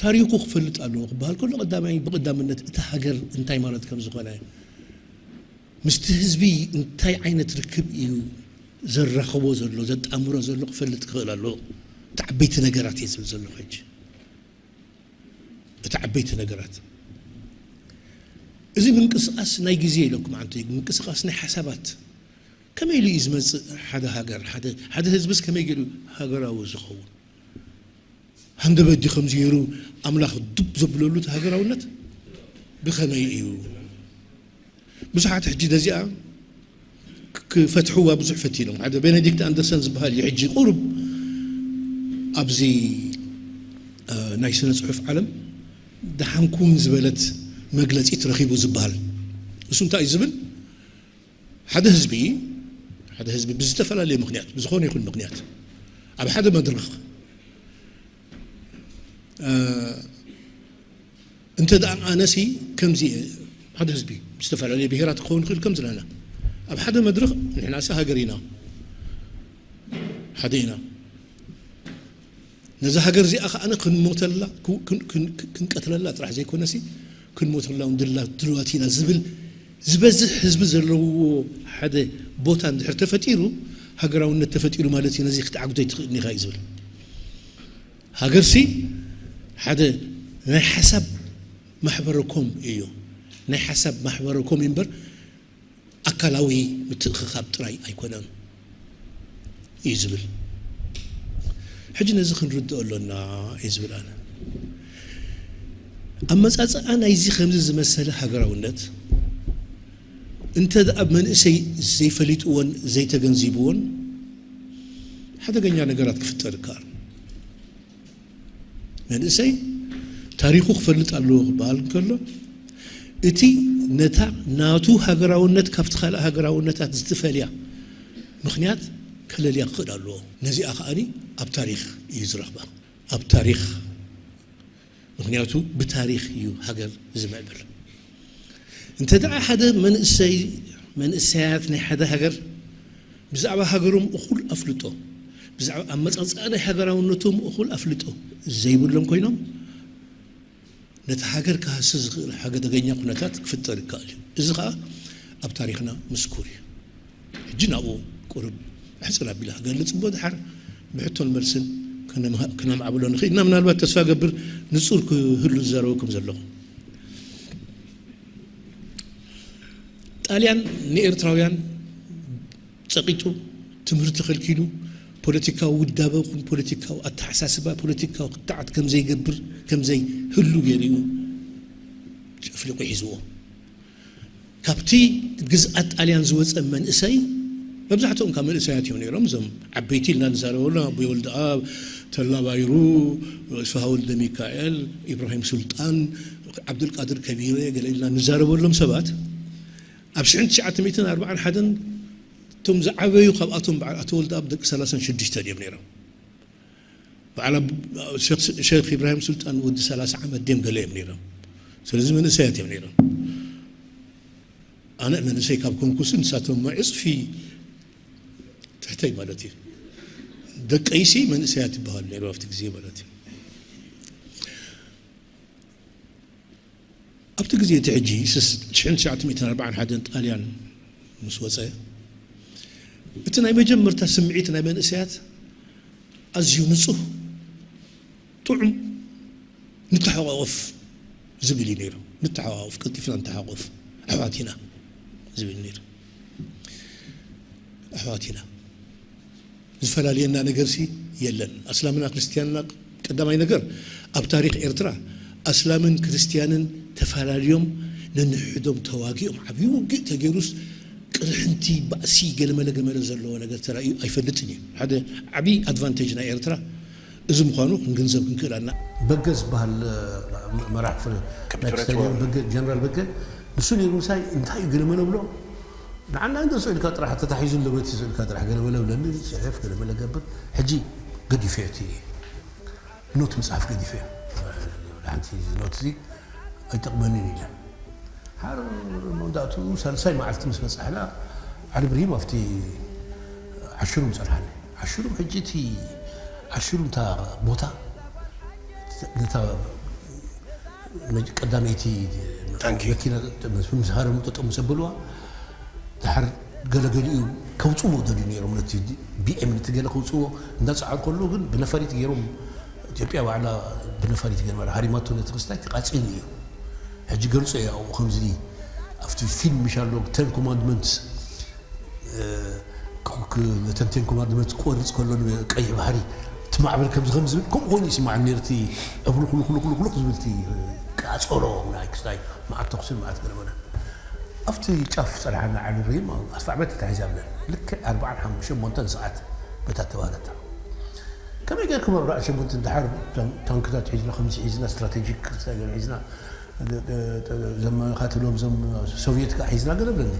ታሪኩ ክፈልጥ ኣለዎ ክበሃል ከሎ ቀዳማይ ብቀዳምነት እቲ ሃገር እንታይ ማለት ከም ዝኾነ ምስቲ ህዝቢ እንታይ ዓይነት ርክብ እዩ ዘራኽቦ ዘሎ ዘጣምሮ ዘሎ ክፈልጥ ክኽእል ኣለዎ እቲ ዓበይቲ ነገራት እየ ዝብል ዘለኹ ሕጂ እቲ ዓበይቲ ነገራት እዚ ምንቅስቃስ ናይ ግዜ ኢለኩም ዓንተ ምንቅስቃስ ናይ ሓሳባት ከመይ ኢሉ እዩ ዝመፅእ ሓደ ሃገር ሓደ ህዝብስ ከመይ ገይሩ ሃገራዊ ዝኸውን ሃንደበት ድዩ ከምዚ ገይሩ ኣምላኽ ዱብ ዘብለሉ እቲ ሃገራውነት ብኸመይ እዩ ብዙሓት ሕጂ ነዚኣ ክፈትሕዋ ብዙሕ ፈቲኖም ሓደ ቤኔዲክት ኣንደርሰን ዝበሃል እዩ ሕጂ ቁሩብ ኣብዚ ናይ ስነ ፅሑፍ ዓለም ደሓንኩም ዝበለት መግለፂት ረኺቡ ዝበሃል እሱ እንታይ እዩ ዝብል ሓደ ህዝቢ ሓደ ህዝቢ ብዝተፈላለየ ምክንያት ብዝኾነ ይኹን ምክንያት ኣብ ሓደ መድረኽ እንተ ደኣ ኣነሲ ከምዚ ሓደ ህዝቢ ዝተፈላለየ ብሄራት ክኸውን ይኽእል ከም ዝለና ኣብ ሓደ መድረኽ ንሕናሲ ሃገር ኢና ሓደ ኢና ነዛ ሃገር እዚኣ ከኣነ ክንሞተላ ክንቀትለላ ጥራሕ ዘይኮነሲ ክንሞተላ ድላ ድልዋት ኢና ዝብል ዝበዝሕ ህዝቢ ዘለዎ ሓደ ቦታ እንድሕር ተፈጢሩ ሃገራውነት ተፈጢሩ ማለት እዩ ነዚ ክትዓግዶ ኣይትኽእልን ኢኻ እዩ ዝብል ሃገርሲ ሓደ ናይ ሓሳብ ማሕበረኮም እዩ ናይ ሓሳብ ማሕበረኮም እምበር ኣካላዊ ምትእኽኻብ ጥራይ ኣይኮነን እዩ ዝብል ሕጂ ነዚ ክንርድኦ ኣሎና እዩ ዝብል ኣነ ኣመፃፅኣ ናይዚ ከምዚ ዝመሰለ ሃገራውነት እንተ ኣብ መንእሰይ ዘይፈሊጥዎን ዘይተገንዚብዎን ሓደገኛ ነገራት ክፍጠር ይከኣል። መንእሰይ ታሪኹ ክፈልጥ ኣለዎ ክበሃል እንከሎ፣ እቲ ነታ ናቱ ሃገራውነት ካብቲ ካልእ ሃገራውነታት ዝትፈልያ ምኽንያት ከለልያ ክኽእል ኣለዎ። ነዚኣ ከኣኒ ኣብ ታሪኽ እዩ ዝረኽባ። ኣብ ታሪኽ፣ ምኽንያቱ ብታሪኽ እዩ ሃገር ዝምዕብል። እንተ ደኣ ሓደ መንእሰይ፣ መንእሰያት ናይ ሓደ ሃገር ብዛዕባ ሃገሮም እኹል ኣፍልጦ፣ ብዛዕባ ኣመጻጽኣ ናይ ሃገራውነቶም እኹል ኣፍልጦ ዘይብሎም ኮይኖም፣ ነቲ ሃገር ክሃሲ ዝኽእል ሓደገኛ ኩነታት ክፍጠር ይከኣል እዩ። እዚ ኸኣ ኣብ ታሪኽና ምስኩር እዩ። ሕጂ ናብኡ ቁሩብ ሕጽር ኣቢለ ክገልጽ እሞ፣ ድሓር ብሕቶን መልስን ከነምሃ-፣ ከነማዕብሎ ንኽእል ኢና። ምናልባት ተስፋ ገብር ንጹር ክህሉ ዝዛረበኩም ዘለኹ። ጣልያን ንኤርትራውያን ጸቂጡ፣ ትምህርቲ ከልኪሉ፣ ፖለቲካዊ ውዳበ ይኹን ፖለቲካዊ ኣተሓሳስባ፣ ፖለቲካዊ ክትዓት ከም ዘይገብር፣ ከም ዘይህሉ ገይሩ እዩ ጨፍሊቑ ሒዝዎ። ካብቲ ግዝኣት ጣልያን ዝወጸ መንእሰይ፣ መብዛሕትኦም ካብ መንእሰያት እዮም ነይሮም። እዞም ዓበይቲ ኢልና ንዛረበሎም፣ ኣቦይ ወልደኣብ፣ ተላ ባይሩ፣ ተስፋ ወልደ ሚካኤል፣ ኢብራሂም ሱልጣን፣ ዓብዱልቃድር ከቢረ፣ ገለ ኢልና ንዛረበሎም ሰባት፣ ኣብ ሽሕን ትሽዓተ ሚእትን ኣርባዓን ሓደን እቶም ዝዓበዩ ካብኣቶም በዓል ኣቶ ወልደኣብ ደቂ ሰላሳን ሽዱሽተን እዮም ነይሮም። በዓል ኣብ-፣ ሸኽ፣ ሸኽ ኢብራሂም ሱልጣን ወዲ ሰላሳ ዓመት ድዮም ገለ እዮም ነይሮም። ስለዚ መንእሰያት እዮም ነይሮም። ኣነ መንእሰይ ካብ ኮንኩስ ንሳቶም እሞ ዕጽፊ ትሕተይ ማለት እዩ። ደቀይሲ መንእሰያት ይበሃሉ ነይሮም ኣብቲ ግዜ ማለት እዩ። ኣብቲ ግዜ እቲ ሕጂ ስስ-፣ ሽሕን ትሽዓተ ሚእትን ኣርባዓን ሓደን ጣልያን ምስ ወጸ፣ እቲ ናይ መጀመርታ ስምዒት ናይ መንእሰያት ኣዝዩ ንጹህ፣ ጥዑም፣ ንተሓቋቆፍ ዝብል እዩ ነይሩ። ንተሓቋቆፍ፣ ቀልጢፍና ንተሓቋቆፍ፣ ኣሕዋት ኢና ዝብል ነይሩ። ኣሕዋት ኢና። ዝፈላልየና ነገርሲ የለን። ኣስላምና ክርስትያንና፣ ቀዳማይ ነገር፣ ኣብ ታሪኽ ኤርትራ ኣስላምን ክርስትያንን ተፈላልዮም ነንሕዶም ተዋጊኦም ዓብዪ ውግእ ተገይሩስ ቅርሕንቲ፣ ባእሲ፣ ገለመለ ገመለ ዘለዎ ነገር ተራእዩ ኣይፈልጥን እዩ። ሓደ ዓብዪ ኣድቫንቴጅ ናይ ኤርትራ እዚ ምዃኑ ክንግንዘብ ክንክእል ኣለና። በገ ዝበሃል፣ እ፣ መራሕ ፍረ-፣ ናይ ካፒቱሌት ክስታይ ወር። በገ፣ ጀነራል በገ፣ ንሱ ነይሩ ምሳይ፣ እንታይ እዩ ገለመለ ብሎ፣ ንዓና እንዶ ስእልካ ጥራሕ ተታሒዙ ኣሎ፣ በቲ ስእልካ ጥራሕ ገለመለ ብለኒ፣ ጽሑፍ ገለመለ ገብር። ሕጂ ገዲፈ እቲ ኖት ምጽሓፍ ገዲፈ። ሓንቲ ኖት እዚ ኣይጠቕመንን ኢለ። ሓር መውዳእትኡ ሳልሳይ መዓልቲ ምስ በጻሕና፣ ዓሊ ብርሂም ኣብቲ ዓሽሩም ጸንሓኒ። ዓሽሩም፣ ሕጂ እቲ ዓሽሩም እታ ቦታ፣ ነታ መጅ-፣ ቀዳመይቲ ታንኪ። መኪና ምስ፣ ምስ ሃረሙ ጠጠው ምስ ኣበልዋ፣ ድሓር ገለገሊኡ ከውፅዎ ደልዩ ነይሮም፣ ነቲ ቢኤም ነቲ ገለ ከውፅዎ እንዳፀዓሩ ከለዉ ግን ብነፋሪት ገይሮም፣ ኢትዮጵያ ባዕላ ብነፋሪት ገይሮም ሃሪማቶ ነቲ ክስታይ ተቃፂሉ እዩ። ሕጂ ገልፆ እየ ኣብኡ ከምዚ ኣብቲ ፊልም ምሽ ኣሎ፣ ተን ኮማንድመንትስ፣ እ፣ ክ-፣ ክ-፣ ነተን ቴን ኮማንድመንት ክወርፅ ከሎ ንቀይሕ ባሕሪ እቲ ማዕበል ከምዚ ከምዚ ዝብል ከምኡ ኮይኑ ይስማዓኒ ነይሩ። እቲ ዕብሉኽሉኽሉኽሉኽ ዝብል እቲ ቃፀሎ ናይ ክስታይ መዓት ተኹስን መዓት ገለመለ ኣብቲ ጫፍ ጸንሓና ዓሊ ሪም ኣስፋዕ ቤት ተታሒዛ ብለን ልክዕ ኣርባዓን ሓሙሽተን ሸሞንተን ሰዓት በታ ተባህለታ። ከመይ ጌርኩም ኣብ ራእሲ ሸሞንተን ድሓር ታን-፣ ታንክታት ሒዝና ከምዚ ሒዝና ስትራቴጂክ ክስታይ ገለ ሒዝና ዘመኻትሎም ዞም ሶቪየት ከኣ ሒዝና ገለ ብለኒ።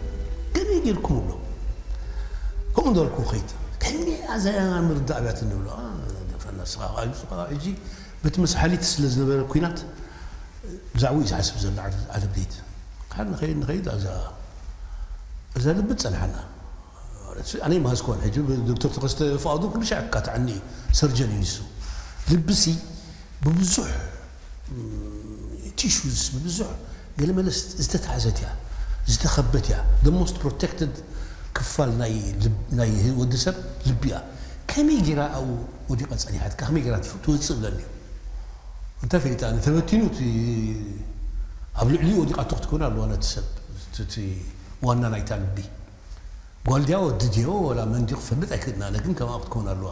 ከመይ ጌርኩም ብሎ። ከምኡ እንዳበልኩ ኸይድ። ከመይ ኣዘያና ምርዳእ ኣብያት እንብሎ። አ፣ ደፈና ንስኻ ኸኣ፣ ንስኻ ኸኣ ሕጂ በቲ መስሓሊት ስለ ዝነበረ ኲናት ብዛዕባኡ እዩ ዝሓስብ ዘሎ ዓለ-፣ ዓለምሌት። ካብ ንኸይድ፣ ንኸይድ ኣብዛ፣ እዛ ልቢ ጸንሓና። ኣነ ይመሃዝኮን ሕጂ ዶክተር ተኸስተ ፍቓዱ ኩሉ ሻዕ ኣካትዓኒ እዩ። ሰርጀን እዩ ንሱ። ልብሲ ብብዙሕ ቲሹስ ብብዙሕ ገለመለ ዝተታሕዘት እያ፣ ዝተኸበት እያ። The most protected ክፋል ናይ ልብ-፣ ናይ ወዲ ሰብ ልቢ እያ። ከመይ ጌራ ኣብኡ ወዲቓ ጸኒሓትካ? ከመይ ጌራ ትፍ-፣ ትወጽእ ብለኒ እዩ። እንታይ ፈሊጣ? ተበቲኑ እቲ ኣብ ልዕሊኡ ወዲቓቶ ክትከውን ኣለዋ ነቲ ሰብ፣ እቲ፣ እቲ ዋና ናይታ ልቢ። ጓል ድያ ወዲ ድዮ ወላ መን ድዩ ክፈልጥ ኣይክእልን ኣነ፣ ግን ከምኣ ክትከውን ኣለዋ።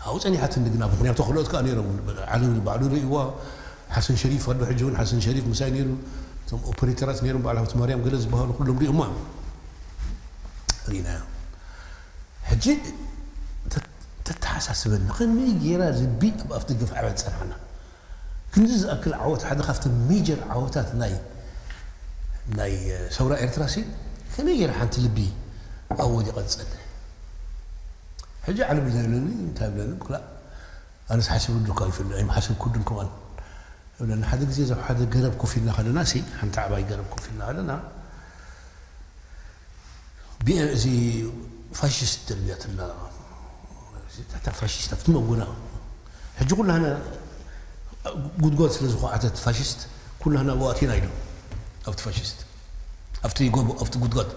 ኣብኡ ጸኒሓትኒ ግና፣ ምኽንያቱ ካልኦት ከኣ ነይሮም። ዓሊ ባዕሉ ርእይዋ፣ ሓሰን ሸሪፍ ኣሎ፣ ሕጂ እውን ሓሰን ሸሪፍ ምሳይ ነይሩ። እቶም ኦፐሬተራት ነይሮም፣ በዓል ሃብተማርያም ገለ ዝበሃሉ ኩሎም ርእዮማ። ርኢናዮ። ሕጂ ተ-፣ ተተሓሳስበኒ። ከመይ ገይራ ልቢ ኣብ ኣፍ ደገ ኣዕብያ ትጸንሓና? ክንዲ ዝኣክል ዓወት፣ ሓደ ካብቶም ሜጀር ዓወታት ናይ ናይ ሰውራ ኤርትራ ሲ፣ ከመይ ገይራ ሓንቲ ልቢ ኣብ ወዲቐ ትጸንሕ? ሕጂ ዓለም እንታይ ይብለኒ እንታይ ይብለኒ? ክላ ኣነስ ሓሲቡ ዱካ ይፍል ኣይም ሓሲብ ኩዱን ከማን ይብለኒ። ሓደ ግዜ ዘብ ሓደ ገረብ ኮፍ ኢልና ከለና ሲ፣ ሓንቲ ዓባይ ገረብ ኮፍ ኢልና ከለና፣ ቢ-፣ እዚ ፋሽስት ደልያትና፣ እታ ፋሽስት ኣብቲ መጎና፣ ሕጂ ኩላህና ጉድጓድ ስለ ዝኹዓተት ፋሽስት፣ ኩላህና ኣብኡ ኣቲና ኢሎም። ኣብቲ ፋሽስት፣ ኣብቲ ጎቦ፣ ኣብቲ ጉድጓድ።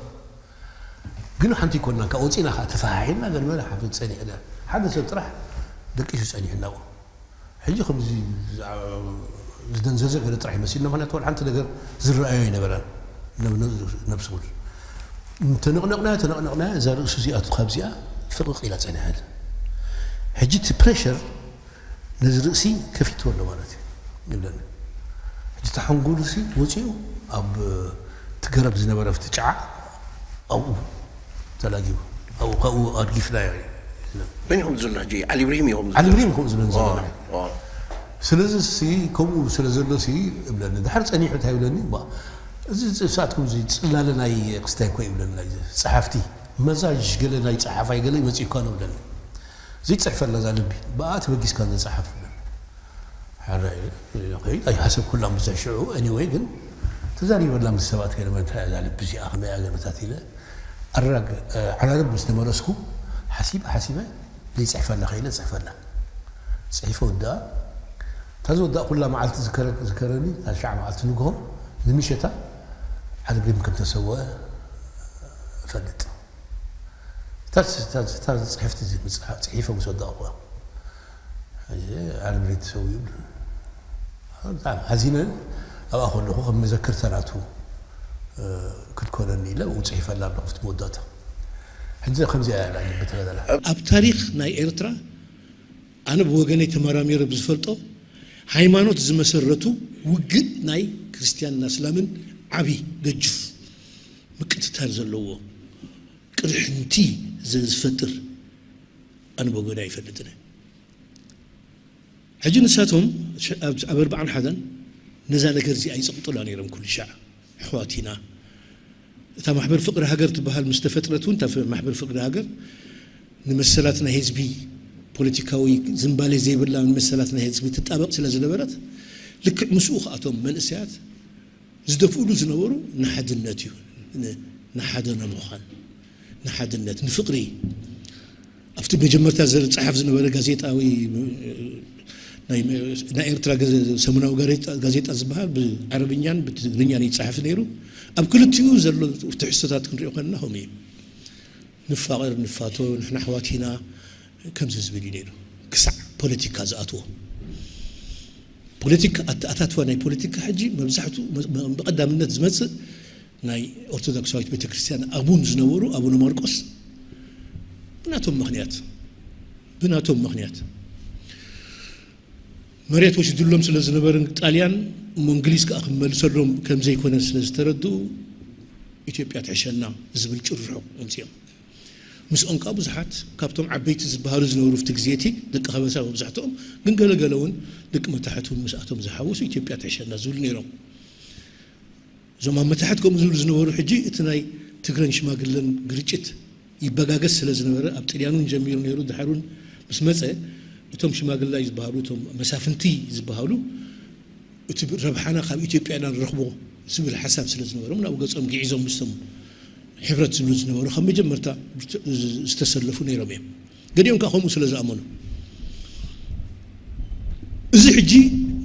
ግን ሓንቲ ይኮንና፣ ካብ ወፂና ከዓ ተፈሓሒና፣ ገለ መለ ሓፍት ጸኒሕና። ሓደ ሰብ ጥራሕ ደቂሱ ጸኒሕና ኣብኡ። ሕጂ ከምዚ ዝዓ-፣ ዝደንዘዘ ገለ ጥራሕ ይመስልና፣ ምኽንያቱ ዋላ ሓንቲ ነገር ዝረኣዮ ኣይነበረን። ነብ-፣ ነብ-፣ ነብሲ እውን ተነቕነቕናዮ፣ ተነቕነቕናዮ፣ እዛ ርእሱ እዚኣ ካብዚኣ ፍቕቕ ኢላ ጸኒሓት። ሕጂ እቲ ፕሬሸር ነዚ ርእሲ ከፊትዎ ኣሎ ማለት እዩ ይብለኒ። ሕጂ እቲ ሓንጎሉ ሲ ወፂኡ ኣብ እቲ ገረብ ዝነበረ ኣብቲ ጫዓ ኣብኡ ተላጊቡ፣ ኣብኡ ካብኡ ኣድጊፍናዮ እዩ። መን ይኹም ዝብሉ ሕጂ? ዓሊ ኢብራሂም ይኹም ዓሊ ኢብራሂም ከምኡ ዝብለን ዘለና። ዋ። ስለዚ ሲ ከምኡ ስለ ዘሎ ሲ እብለኒ። ድሓር ጸኒሑ እንታይ ይብለኒ? እባ፣ እዚ ንስኻትኩም እዚ ጽላለ ናይ ክስታይ እኮ ይብለኒ፣ ናይ ጸሓፍቲ፣ መዛዥ ገለ ናይ ጸሓፋይ ገለ ይመጽእካ ነው ይብለኒ። ዘይትጽሕፈላ እዛ ልቢ፣ ብኣ ተበጊስካ ዝጸሓፍ ይብለኒ። ሕራይ፣ ኦኬ፣ ኣይሓሰብኩላን ብዙሕ ሽዑ። ኤኒወይ ግን ተዛሪበላ ምስ ሰባት ገለ፣ እንታይ እያ እዛ ልቢ እዚኣ፣ ከመይ እያ ገበታት ኢለ ኣራግ-፣ እ፣ ዓራርብ ምስ ተመለስኩ፣ ሓሲበ፣ ሓሲበ፣ ዘይጽሕፈላ ከኢለ ጽሕፈላ። ጽሒፈ ወድኣ። እታ ዝወዳእኩላ መዓልቲ ዝከረ-፣ ዝከረኒ፣ እታ ሻዕ መዓልቲ ንግሆ፣ ንምሸታ ዓሊ ኢብራሂም ከም ተሰወአ እፈልጥ። እታ፣ እታ፣ እታ ጽሕፍቲ እዚ ምጽሓ-፣ ጽሒፈ ምስ ወዳእኩዋ፣ ሕጂ ዓሊ ኢብራሂም ተሰዊኡ። ብጣዕሚ ሓዚነ። ኣብኣ ከለኹ ከም መዘክርታ ናቱ፣ እ፣ ክትኮነኒ ኢለ ኣብኡ ጽሒፈላ ኣለኹ፣ ኣብቲ መወዳእታ። ሕጂ ከምዚኣ እያ ኣላ ልቢ ተጋዳላይ። ኣብ ታሪኽ ናይ ኤርትራ ኣነ ብወገነይ ተመራሚረ ብዝፈልጦ፣ ሃይማኖት ዝመሰረቱ ውግእ ናይ ክርስትያንን ኣስላምን ዓቢ ገጅፍ ምቅትታል ዘለዎ ቅርሕንቲ ዘ-፣ ዝፈጥር ኣነ ብወገነይ ኣይፈልጥን እየ። ሕጂ ንሳቶም ሸ-፣ ኣብ፣ ኣብ ኣርብዓን ሓደን ነዛ ነገር እዚኣ ይጸቕጡላ ነይሮም ኩሉ ሻዕ። ኣሕዋት ኢና። እታ ማሕበር ፍቕሪ ሃገር ትበሃል ምስ ተፈጥረት እውን፣ እታ ፍ-፣ ማሕበር ፍቕሪ ሃገር ንመሰላት ናይ ህዝቢ፣ ፖለቲካዊ ዝንባሌ ዘይብላ ንመሰላት ናይ ህዝቢ ትጣበቕ ስለ ዝነበረት፣ ልክዕ ምስኡ ከኣቶም መንእሰያት ዝደፍኡሉ ዝነበሩ ንሓድነት እዩ። ን-፣ ንሓደ ንምዃን፣ ንሓድነት፣ ንፍቕሪ። ኣብቲ መጀመርታ ዝጸሓፍ ዝነበረ ጋዜጣዊ፣ ናይ፣ ናይ ኤርትራ ገዘ-፣ ሰሙናዊ ጋዜጣ፣ ጋዜጣ ዝበሃል ብዓረብኛን ብትግርኛን ይጸሓፍ ነይሩ። ኣብ ክልቲኡ ዘሎ ትሕዝቶታት ክንሪኦ ከለና ከምኡ እዩ። ንፋቐር፣ ንፋቶ፣ ንሕና ኣሕዋት ኢና፣ ከምዚ ዝብል እዩ ነይሩ። ክሳዕ ፖለቲካ ዝኣትዎ። ፖለቲካ፣ ኣተ-፣ ኣታትዋ ናይ ፖለቲካ ሕጂ መብዛሕትኡ መ-፣ መ-፣ ብቐዳምነት ዝመጽእ ናይ ኦርቶዶክሳዊት ቤተክርስትያን ኣቡን ዝነበሩ ኣቡነ ማርቆስ ብናቶም ምኽንያት፣ ብናቶም ምኽንያት መሬት ወሲዱሎም ስለ ዝነበርን ጣልያን እሞ እንግሊዝ ከኣ ክመልሰሎም ከም ዘይኮነ ስለ ዝተረድኡ ኢትዮጵያ ትሕሸና ዝብል ጭርሖ ኣምጺኦም። ምስኦም ከኣ ብዙሓት ካብቶም ዓበይቲ ዝበሃሉ ዝነበሩ ኣብቲ ግዜ እቲ ደቂ ከበሳ መብዛሕትኦም፣ ግን ገለገለ እውን ደቂ መታሕት እውን ምስኣቶም ዝሓወሱ ኢትዮጵያ ትሕሸና ዝብሉ ነይሮም። እዞም ኣብ መታሕት ከምኡ ዝብሉ ዝነበሩ ሕጂ እቲ ናይ ትግረን ሽማግለን ግርጭት ይበጋገስ ስለ ዝነበረ ኣብ ጥልያን እውን ጀሚሩ ነይሩ፣ ድሓር እውን ምስ መጸ እቶም ሽማግላይ ዝበሃሉ እቶም መሳፍንቲ ዝበሃሉ እቲ ረብሓና ካብ ኢትዮጵያ ኢና ንረኽቦ ዝብል ሓሳብ ስለ ዝነበሮም ናብኡ ገጾም ግዒዞም ምስቶም ሕብረት ዝብሉ ዝነበሩ ካብ መጀመርታ ዝተሰለፉ ነይሮም እዮም። ገሊኦም ከዓ ከምኡ ስለ ዝኣመኑ እዚ ሕጂ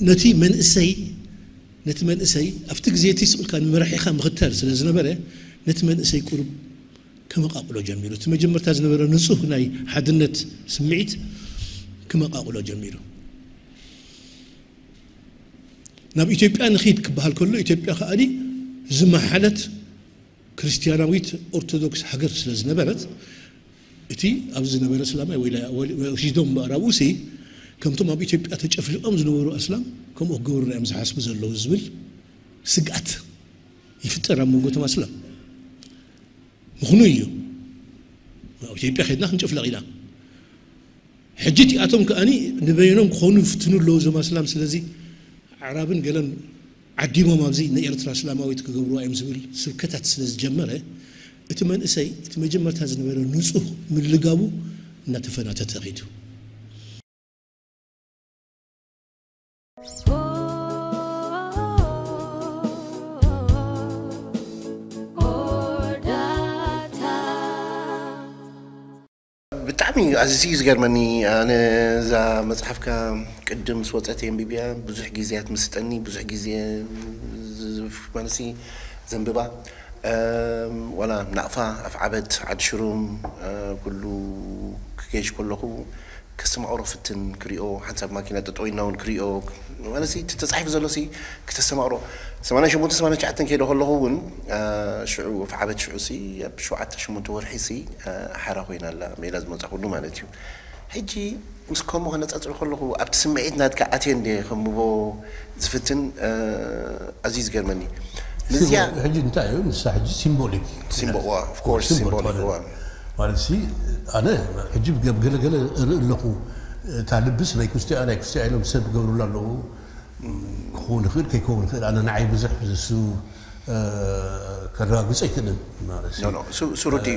ነቲ መንእሰይ ነቲ መንእሰይ ኣብቲ ግዜ እቲ ስቕ ኢልካ ንመራሒኻ ምኽታል ስለ ዝነበረ ነቲ መንእሰይ ቁሩብ ከመቓቕሎ ጀሚሩ። እቲ መጀመርታ ዝነበረ ንጹህ ናይ ሓድነት ስምዒት ክመቓቕሎ ጀሚሩ። ናብ ኢትዮጵያ ንኺድ ክበሃል ከሎ ኢትዮጵያ ከኣኒ ዝመሓለት ክርስትያናዊት ኦርቶዶክስ ሃገር ስለ ዝነበረት እቲ ኣብዚ ዝነበረ እስላማይ ወይ ወሲዶም ምእራቡ ሲ ከምቶም ኣብ ኢትዮጵያ ተጨፍሊቖም ዝነበሩ ኣስላም ከምኡ ክገብሩና እዮም ዝሓስቡ ዘለዉ ዝብል ስግኣት ይፍጠር ኣብ መንጎ እቶም ኣስላም። ምኽኑ እዩ። ኣብ ኢትዮጵያ ከድና ክንጭፍለቕ ኢና። ሕጂ እቲኣቶም ከኣኒ ንበይኖም ክኾኑ ይፍትኑ ኣለዉ እዞም ኣስላም። ስለዚ ኣዕራብን ገለን ዓዲሞም ኣብዚ ንኤርትራ እስላማዊት ክገብርዋ እዮም ዝብል ስብከታት ስለ ዝጀመረ፣ እቲ መንእሰይ እቲ መጀመርታ ዝነበረ ንጹህ ምልጋቡ እናተፈናተተ ኸይዱ። ብጣዕሚ ኣዝዩ እዩ ዝገርመኒ። ኣነ እዛ መፅሓፍካ ቅድም ምስ ወፀት የንቢብያ ብዙሕ ግዜያት ምስጠኒ ብዙሕ ግዜ ማለሲ ዘንብባ ዋላ ናቕፋ ኣፍዓበት ዓዲ ሽሩም ኩሉ ክገይሽ ከለኹ ከስተማቕሮ ፍትን ክሪኦ ሓንሳብ ማኪና ጠጠው ኢልና እውን ክሪኦ ማለት እቲ ተፃሒፉ ዘሎ ሲ ክተስተማቕሮ ሰማንያ ሸሞንተ ሰማንያ ትሽዓተ ከይደ ከለኹ እውን ሽዑ ኣፍዓበት ሽዑ ሲ ኣብ ሸውዓተ ሸሞንተ ወርሒ ሲ ሓራ ኮይና ኣላ ሜላ ዝመፃ ኩሉ ማለት እዩ። ሕጂ ምስ ከምኡ ከነፃፅሮ ከለኹ ኣብቲ ስምዒት ናትካ ኣትየ እንደ ከምቦ ዝፍትን ኣዝዩ ዝገርመኒ። ምስያ ሕጂ እንታይ እዩ ንሳ ሕጂ ሲምቦሊክ ሲምቦ ዋ of course ሲምቦሊክ ዋ ማለት ሲ ኣነ ሕጂ ገለገለ እርኢ ኣለኹ። እታ ልብስ ናይ ኩስቲኣ ናይ ኩስቲኣ ኢሎም ሰብ ገብሩላ ኣለዉ። ክኸውን ይኽእል ከይከውን ይኽእል ኣነ ንዓይ ብዙሕ ዝሱ ከረጋግጾ ኣይክእልን ማለት እዩ። ሱሩዲ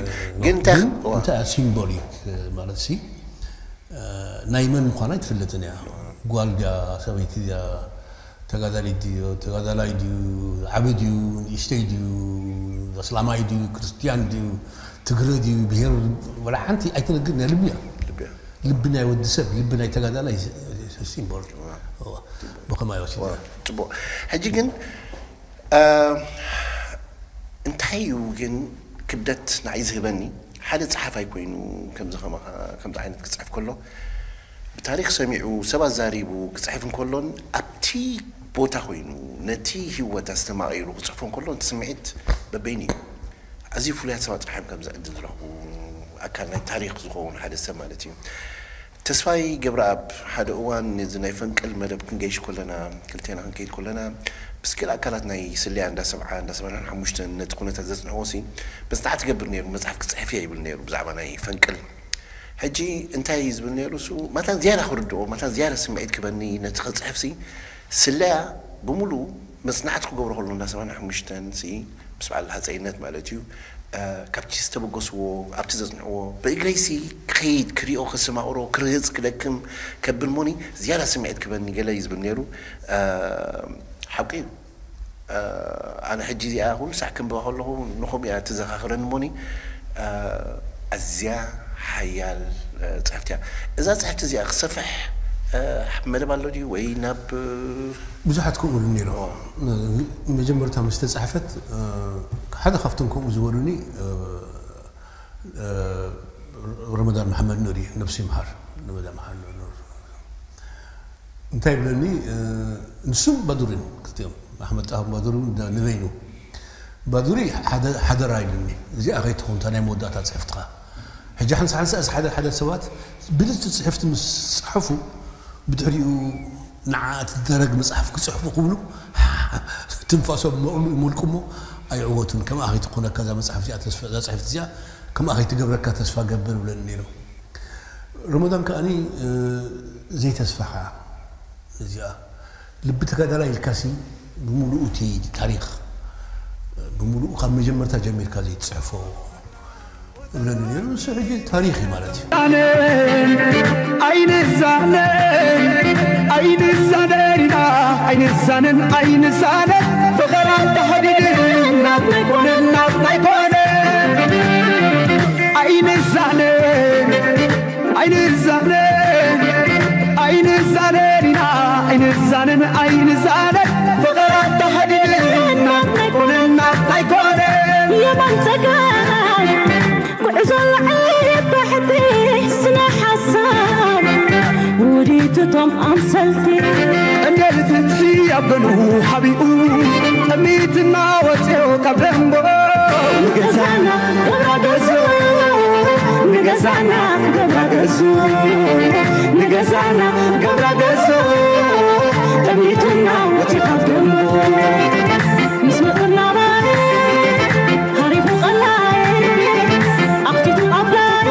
ግን እንታይ እንታይ ሲምቦሊክ ማለት ሲ ናይ መን ምዃና ኣይትፍለጥን እያ። ጓል ድያ ሰበይቲ ድያ ተጋዳሊት ድዩ ተጋዳላይ ድዩ ዓቢ ድዩ ንእሽተይ ድዩ ኣስላማይ ድዩ ክርስትያን ድዩ ትግረ ድዩ ብሄር ወላ ሓንቲ ኣይትነግር ናይ ልቢ እያ። ልቢ ናይ ወዲ ሰብ ልቢ ናይ ተጋዳላይ ሲምቦል ብኸማይ ወሲድ ፅቡቅ። ሕጂ ግን እንታይ እዩ ግን ክብደት ንዓይ ዝህበኒ ሓደ ፀሓፋይ ኮይኑ ከምዚ ከማኻ ከምዚ ዓይነት ክፅሕፍ ከሎ ብታሪክ ሰሚዑ ሰብ ኣዛሪቡ ክፅሕፍ እንከሎን ኣብቲ ቦታ ኮይኑ ነቲ ህይወት ኣስተማቒሩ ክፅሕፎ እንከሎ እቲ ስምዒት በበይኑ እዩ። ኣዝዩ ፍሉያት ሰባት ጥራሕ እዮም ከምዚ ዕድል ዝረኽቡ ኣካል ናይ ታሪክ ዝኸውን ሓደ ሰብ ማለት እዩ። ተስፋይ ገብረኣብ ሓደ እዋን ነዚ ናይ ፈንቅል መደብ ክንገይሽ ከለና ክልቴና ክንከይድ ከለና ብስክል ኣካላት ናይ ስለያ እንዳ ሰብዓ እንዳ ሰብዓን ሓሙሽተን ነቲ ኩነታት ዘጽንዕዎ ሲ መጽናዕቲ ገብር ነይሩ መጽሓፍ ክጽሕፍ እየ ይብል ነይሩ ብዛዕባ ናይ ፈንቅል። ሕጂ እንታይ እዩ ዝብል ነይሩ እሱ ማታን ዝያዳ ክርድኦ ማታን ዝያዳ ስምዒት ክበኒ ነቲ ክጽሕፍ ሲ ስለያ ብምሉኡ መጽናዕቲ ክገብሮ ከሎ እንዳ ሰብዓን ሓሙሽተን ሲ ምስ በዓል ሃጸይነት ማለት እዩ ካብቲ ዝተበገስዎ ኣብቲ ዘጽንዕዎ ብእግረይሲ ክኸይድ ክሪኦ ክስማቕሮ ክርህጽ ክደክም ከብል ሞኒ ዝያዳ ስምዒት ክበኒ ገለ እዩ ዝብል ነይሩ። ሓቂ እዩ። ኣነ ሕጂ እዚኣ ኩሉ ሳዕ ክንብባ ከለኹ ንኹም እያ ትዘኻኽረኒ ሞኒ ኣዝያ ሓያል ፅሕፍቲ እያ። እዛ ፅሕፍቲ እዚኣ ክሰፍሕ መደብ ኣሎ ድዩ ወይ ናብ ብዙሓት ከምኡ ኢሉ ነይሩ። መጀመርታ ምስ ተፃሕፈት ሓደ ካብቶም ከምኡ ዝበሉኒ ረመዳን መሓመድ ኑር እዩ። ነብሱ ይምሓር ረመዳን መሓመድ ኑር እንታይ ይብለኒ ንሱን ባዱሪን ክልቲኦም ኣሕመድ ጣሃ ባዱሪ ንበይኑ ባዱሪ ሓደራ ኢሉኒ እዚኣ ከይትኸውን እታ ናይ መወዳእታ ፅሕፍትኻ ሕጂ ሓንሳ ሓንሳ እዚ ሓደ ሓደ ሰባት ብልፅቲ ፅሕፍቲ ምስ ፀሐፉ ብድሕሪኡ ንዓ እቲ ደረግ መፅሓፍ ክፅሕፉ ክብሉ ትንፋሶም መቕሉ ይመልቁ እሞ ኣይዕወቱን። ከምኣ ከይትኾነካ እዛ መፅሓፍ እዚኣ ተስፋ እዛ ፅሕፍቲ እዚኣ ከምኣ ከይትገብረካ ተስፋ ገብር ይብለኒ ነይሩ። ረመዳን ከኣኒ ዘይተስፋኻ እዚኣ ልቢ ተጋዳላይ ኢልካሲ ብምሉኡ እቲ ታሪኽ ብምሉኡ ካብ መጀመርታ ጀሚርካ ዘይትፅሕፎ እብለኒ ነይሩ። ንሱ ሕጂ ታሪኽ እዩ ማለት እዩ። ኣይንዛነን ኣይንዛነን ኢና ኣይንዛነን ኣይንዛነን ፍቕራ ተሓዲድን ናብ ናይ ኮነን ናብ ናይ ኮነ ኣይንዛነን ኣይንዛነን ኣይንዛነን ኢና ኣይንዛነን ኣይንዛነን ፍቕራ ተሓዲድን ናብ ናይ ኮነን ናብ ናይ ኮነ የማን ጸጋም ጉዕዞ ላዕሊ ታሕቲ ስነ ሓሳብ ውዲት እቶም ኣምሰልቲ ቀንዴል ፍትሒ ኣብ ገንኡ ሓቢኡ ጠሚትና ወፅዮ ካብ ደንጎ ንገዛና ገብራ ገዞ ንገዛና ገብራ ገዞ ንገዛና ገብራ ገዞ ጠሚትና ወፅዮ ካብ ደንጎ ምስ መፅና ባይ ሃሪፉ ቀላይ ኣኽቲቱ ኣፍላይ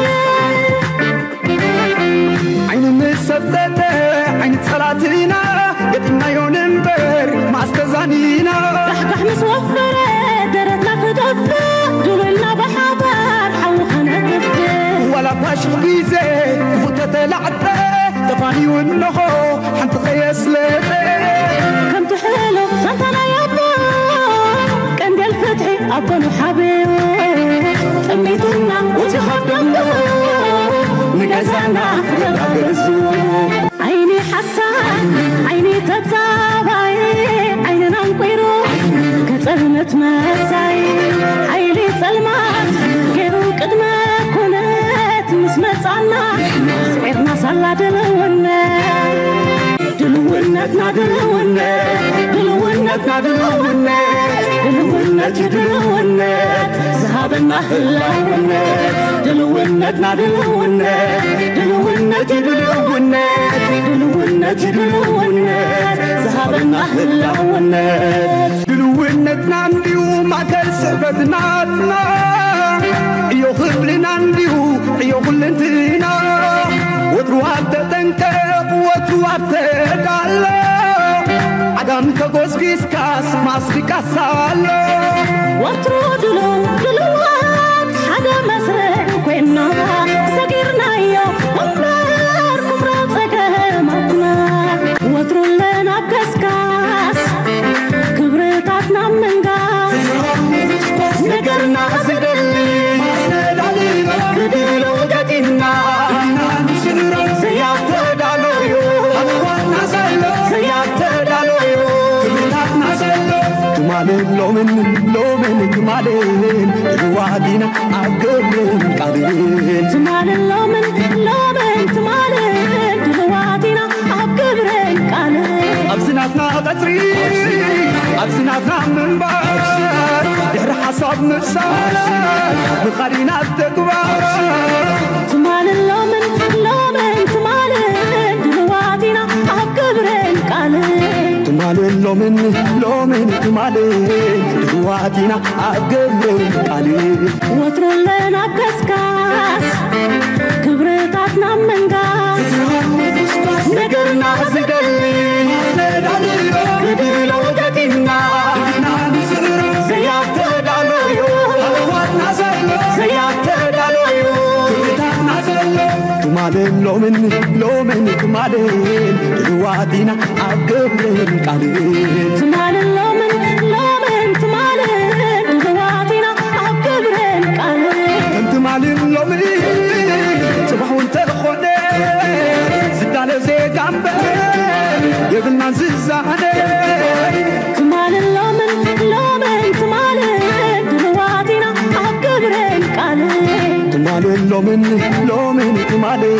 ገጢምናዮ ንንበር ማስተዛኒና። ዳሕዳሕ ምስ ወፈረ ደረትና ክደፍእ፣ ድውልና ብሓባር ሓዊ ከነጥፍእ። ዋላ እኳ ሽሕ ግዜ ክፉእ ተተላዕጠ፣ ተፋንዩ እንሆ ሓንቲ ከየስለጠ። ከምቲ ሕሉፍ ዛንታ ናይ ኣቦ፣ ቀንዴል ፍትሒ ኣቦ ንሓብኡ። ጠሚቱና ወፂኡ ካብ ደንቡ፣ ንገዛና ገዛ ገዝኡ። ዓይኒ ሓሳድ፣ ዓይኒ ተጻባይ፣ ዓይንና ኣንቂሩ ከጸልመት መጻይ። ሓይሊ ጸልማት ገይሩ ቅድመ ኩነት ምስ መጻና፣ ስዒርና ሳላ ድልውነት። ድልውነትና ድልውነት፣ ድልውነትና ድልውነት፣ ድልውነት እዩ ድልውነት፣ ዝሃበና ህላውነት። ድልውነትና ድልውነት፣ ድልውነት እዩ ድልውነት፣ ድልውነት እዩ ድልውነት፣ ዝሃበና ህላውነት። ድልውነትና እንድዩ ማእከል ስዕበት ናትና፣ ዕዮ ክብልና እንድዩ ዕዮ ኩልንትና። ወትሩ ኣብ ተጠንቀቕ፣ ወትሩ ኣብ ተዳሎ፣ ዓጋም ተጎስጊስካስ ማስቲካስ ኣሎ። ወትሩ ድሉው ድሉዋት ሓደ መስርዕ ኮይና፣ ሰጊርናዮ እምበር ኩምራ ጸገማትና። ወትሩ ኣለና ኣብ ገስጋስ ክብርታትና ምንጋስ። ነገርና ዝደሊ ብድሎ ገጢምና፣ ዘያተዳሎዩ ዘያተዳሎዩ ክብርታትና ዘሎ። ትማልን ሎምን፣ ሎምን ትማልን፣ ድልዋት ኢና ኣብ ግብርን ቃልን። ትማልን ሎምን፣ ሎምን ትማልን፣ ድልዋት ኢና ኣብ ግብርን ቃልን። ኣብዚ ናትና ቀጽሪ፣ ኣብዚ ናትና ምንባር፣ ድሕሪ ሓሳብ ምፍሳር፣ ምኻድ ኢና ኣብ ተግባር። ትማልን ሎምን፣ ሎምን ትማልን፣ ድልዋት ኢና ኣብ ግብርን ቃልን። ትማልን ሎምን፣ ሎምን ትማልን፣ ድልዋት ኢና ኣብ ግብርን ቃልን። ወትሩ ኣለና ኣብ ገስጋስ ክብርታትና ምንጋስ። ነገርና ዝደሊ ብድሎ ገጢምና፣ ዘያተዳሎዩ ዘያተዳሎዩ ትማልን ሎምን፣ ሎምን ትማልን፣ ድልዋት ኢና ኣብ ግብርን ቃልን። ትማልን ሎምን፣ ሎምን ትማልን፣ ድልዋት ኢና ኣብ ግብርን ቃልን። ከም ትማልን ሎምን ጽባሕ እውን ተኾነ፣ ዝዳለ ዜጋ እምበር የብልናን ዝዛነ። ትማልን ሎምን፣ ሎምን ትማልን፣ ድልዋት ኢና ኣብ ግብርን ቃልን። ትማልን ሎምን፣ ሎምን ትማልን፣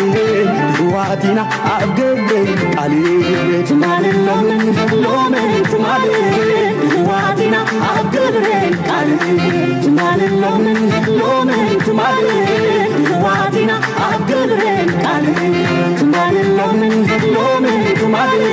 ድልዋት ኢና ኣብ ግብርን ቃልን። ትማልን ሎምን፣ ሎምን ትማልን፣ ድልዋት ኢና ኣብ ግብርን ቃልን። ትማልን ሎምን፣ ሎምን ትማልን፣ ድልዋት ኢና ኣብ ግብርን ቃልን። ትማልን ሎምን፣ ሎምን ትማልን፣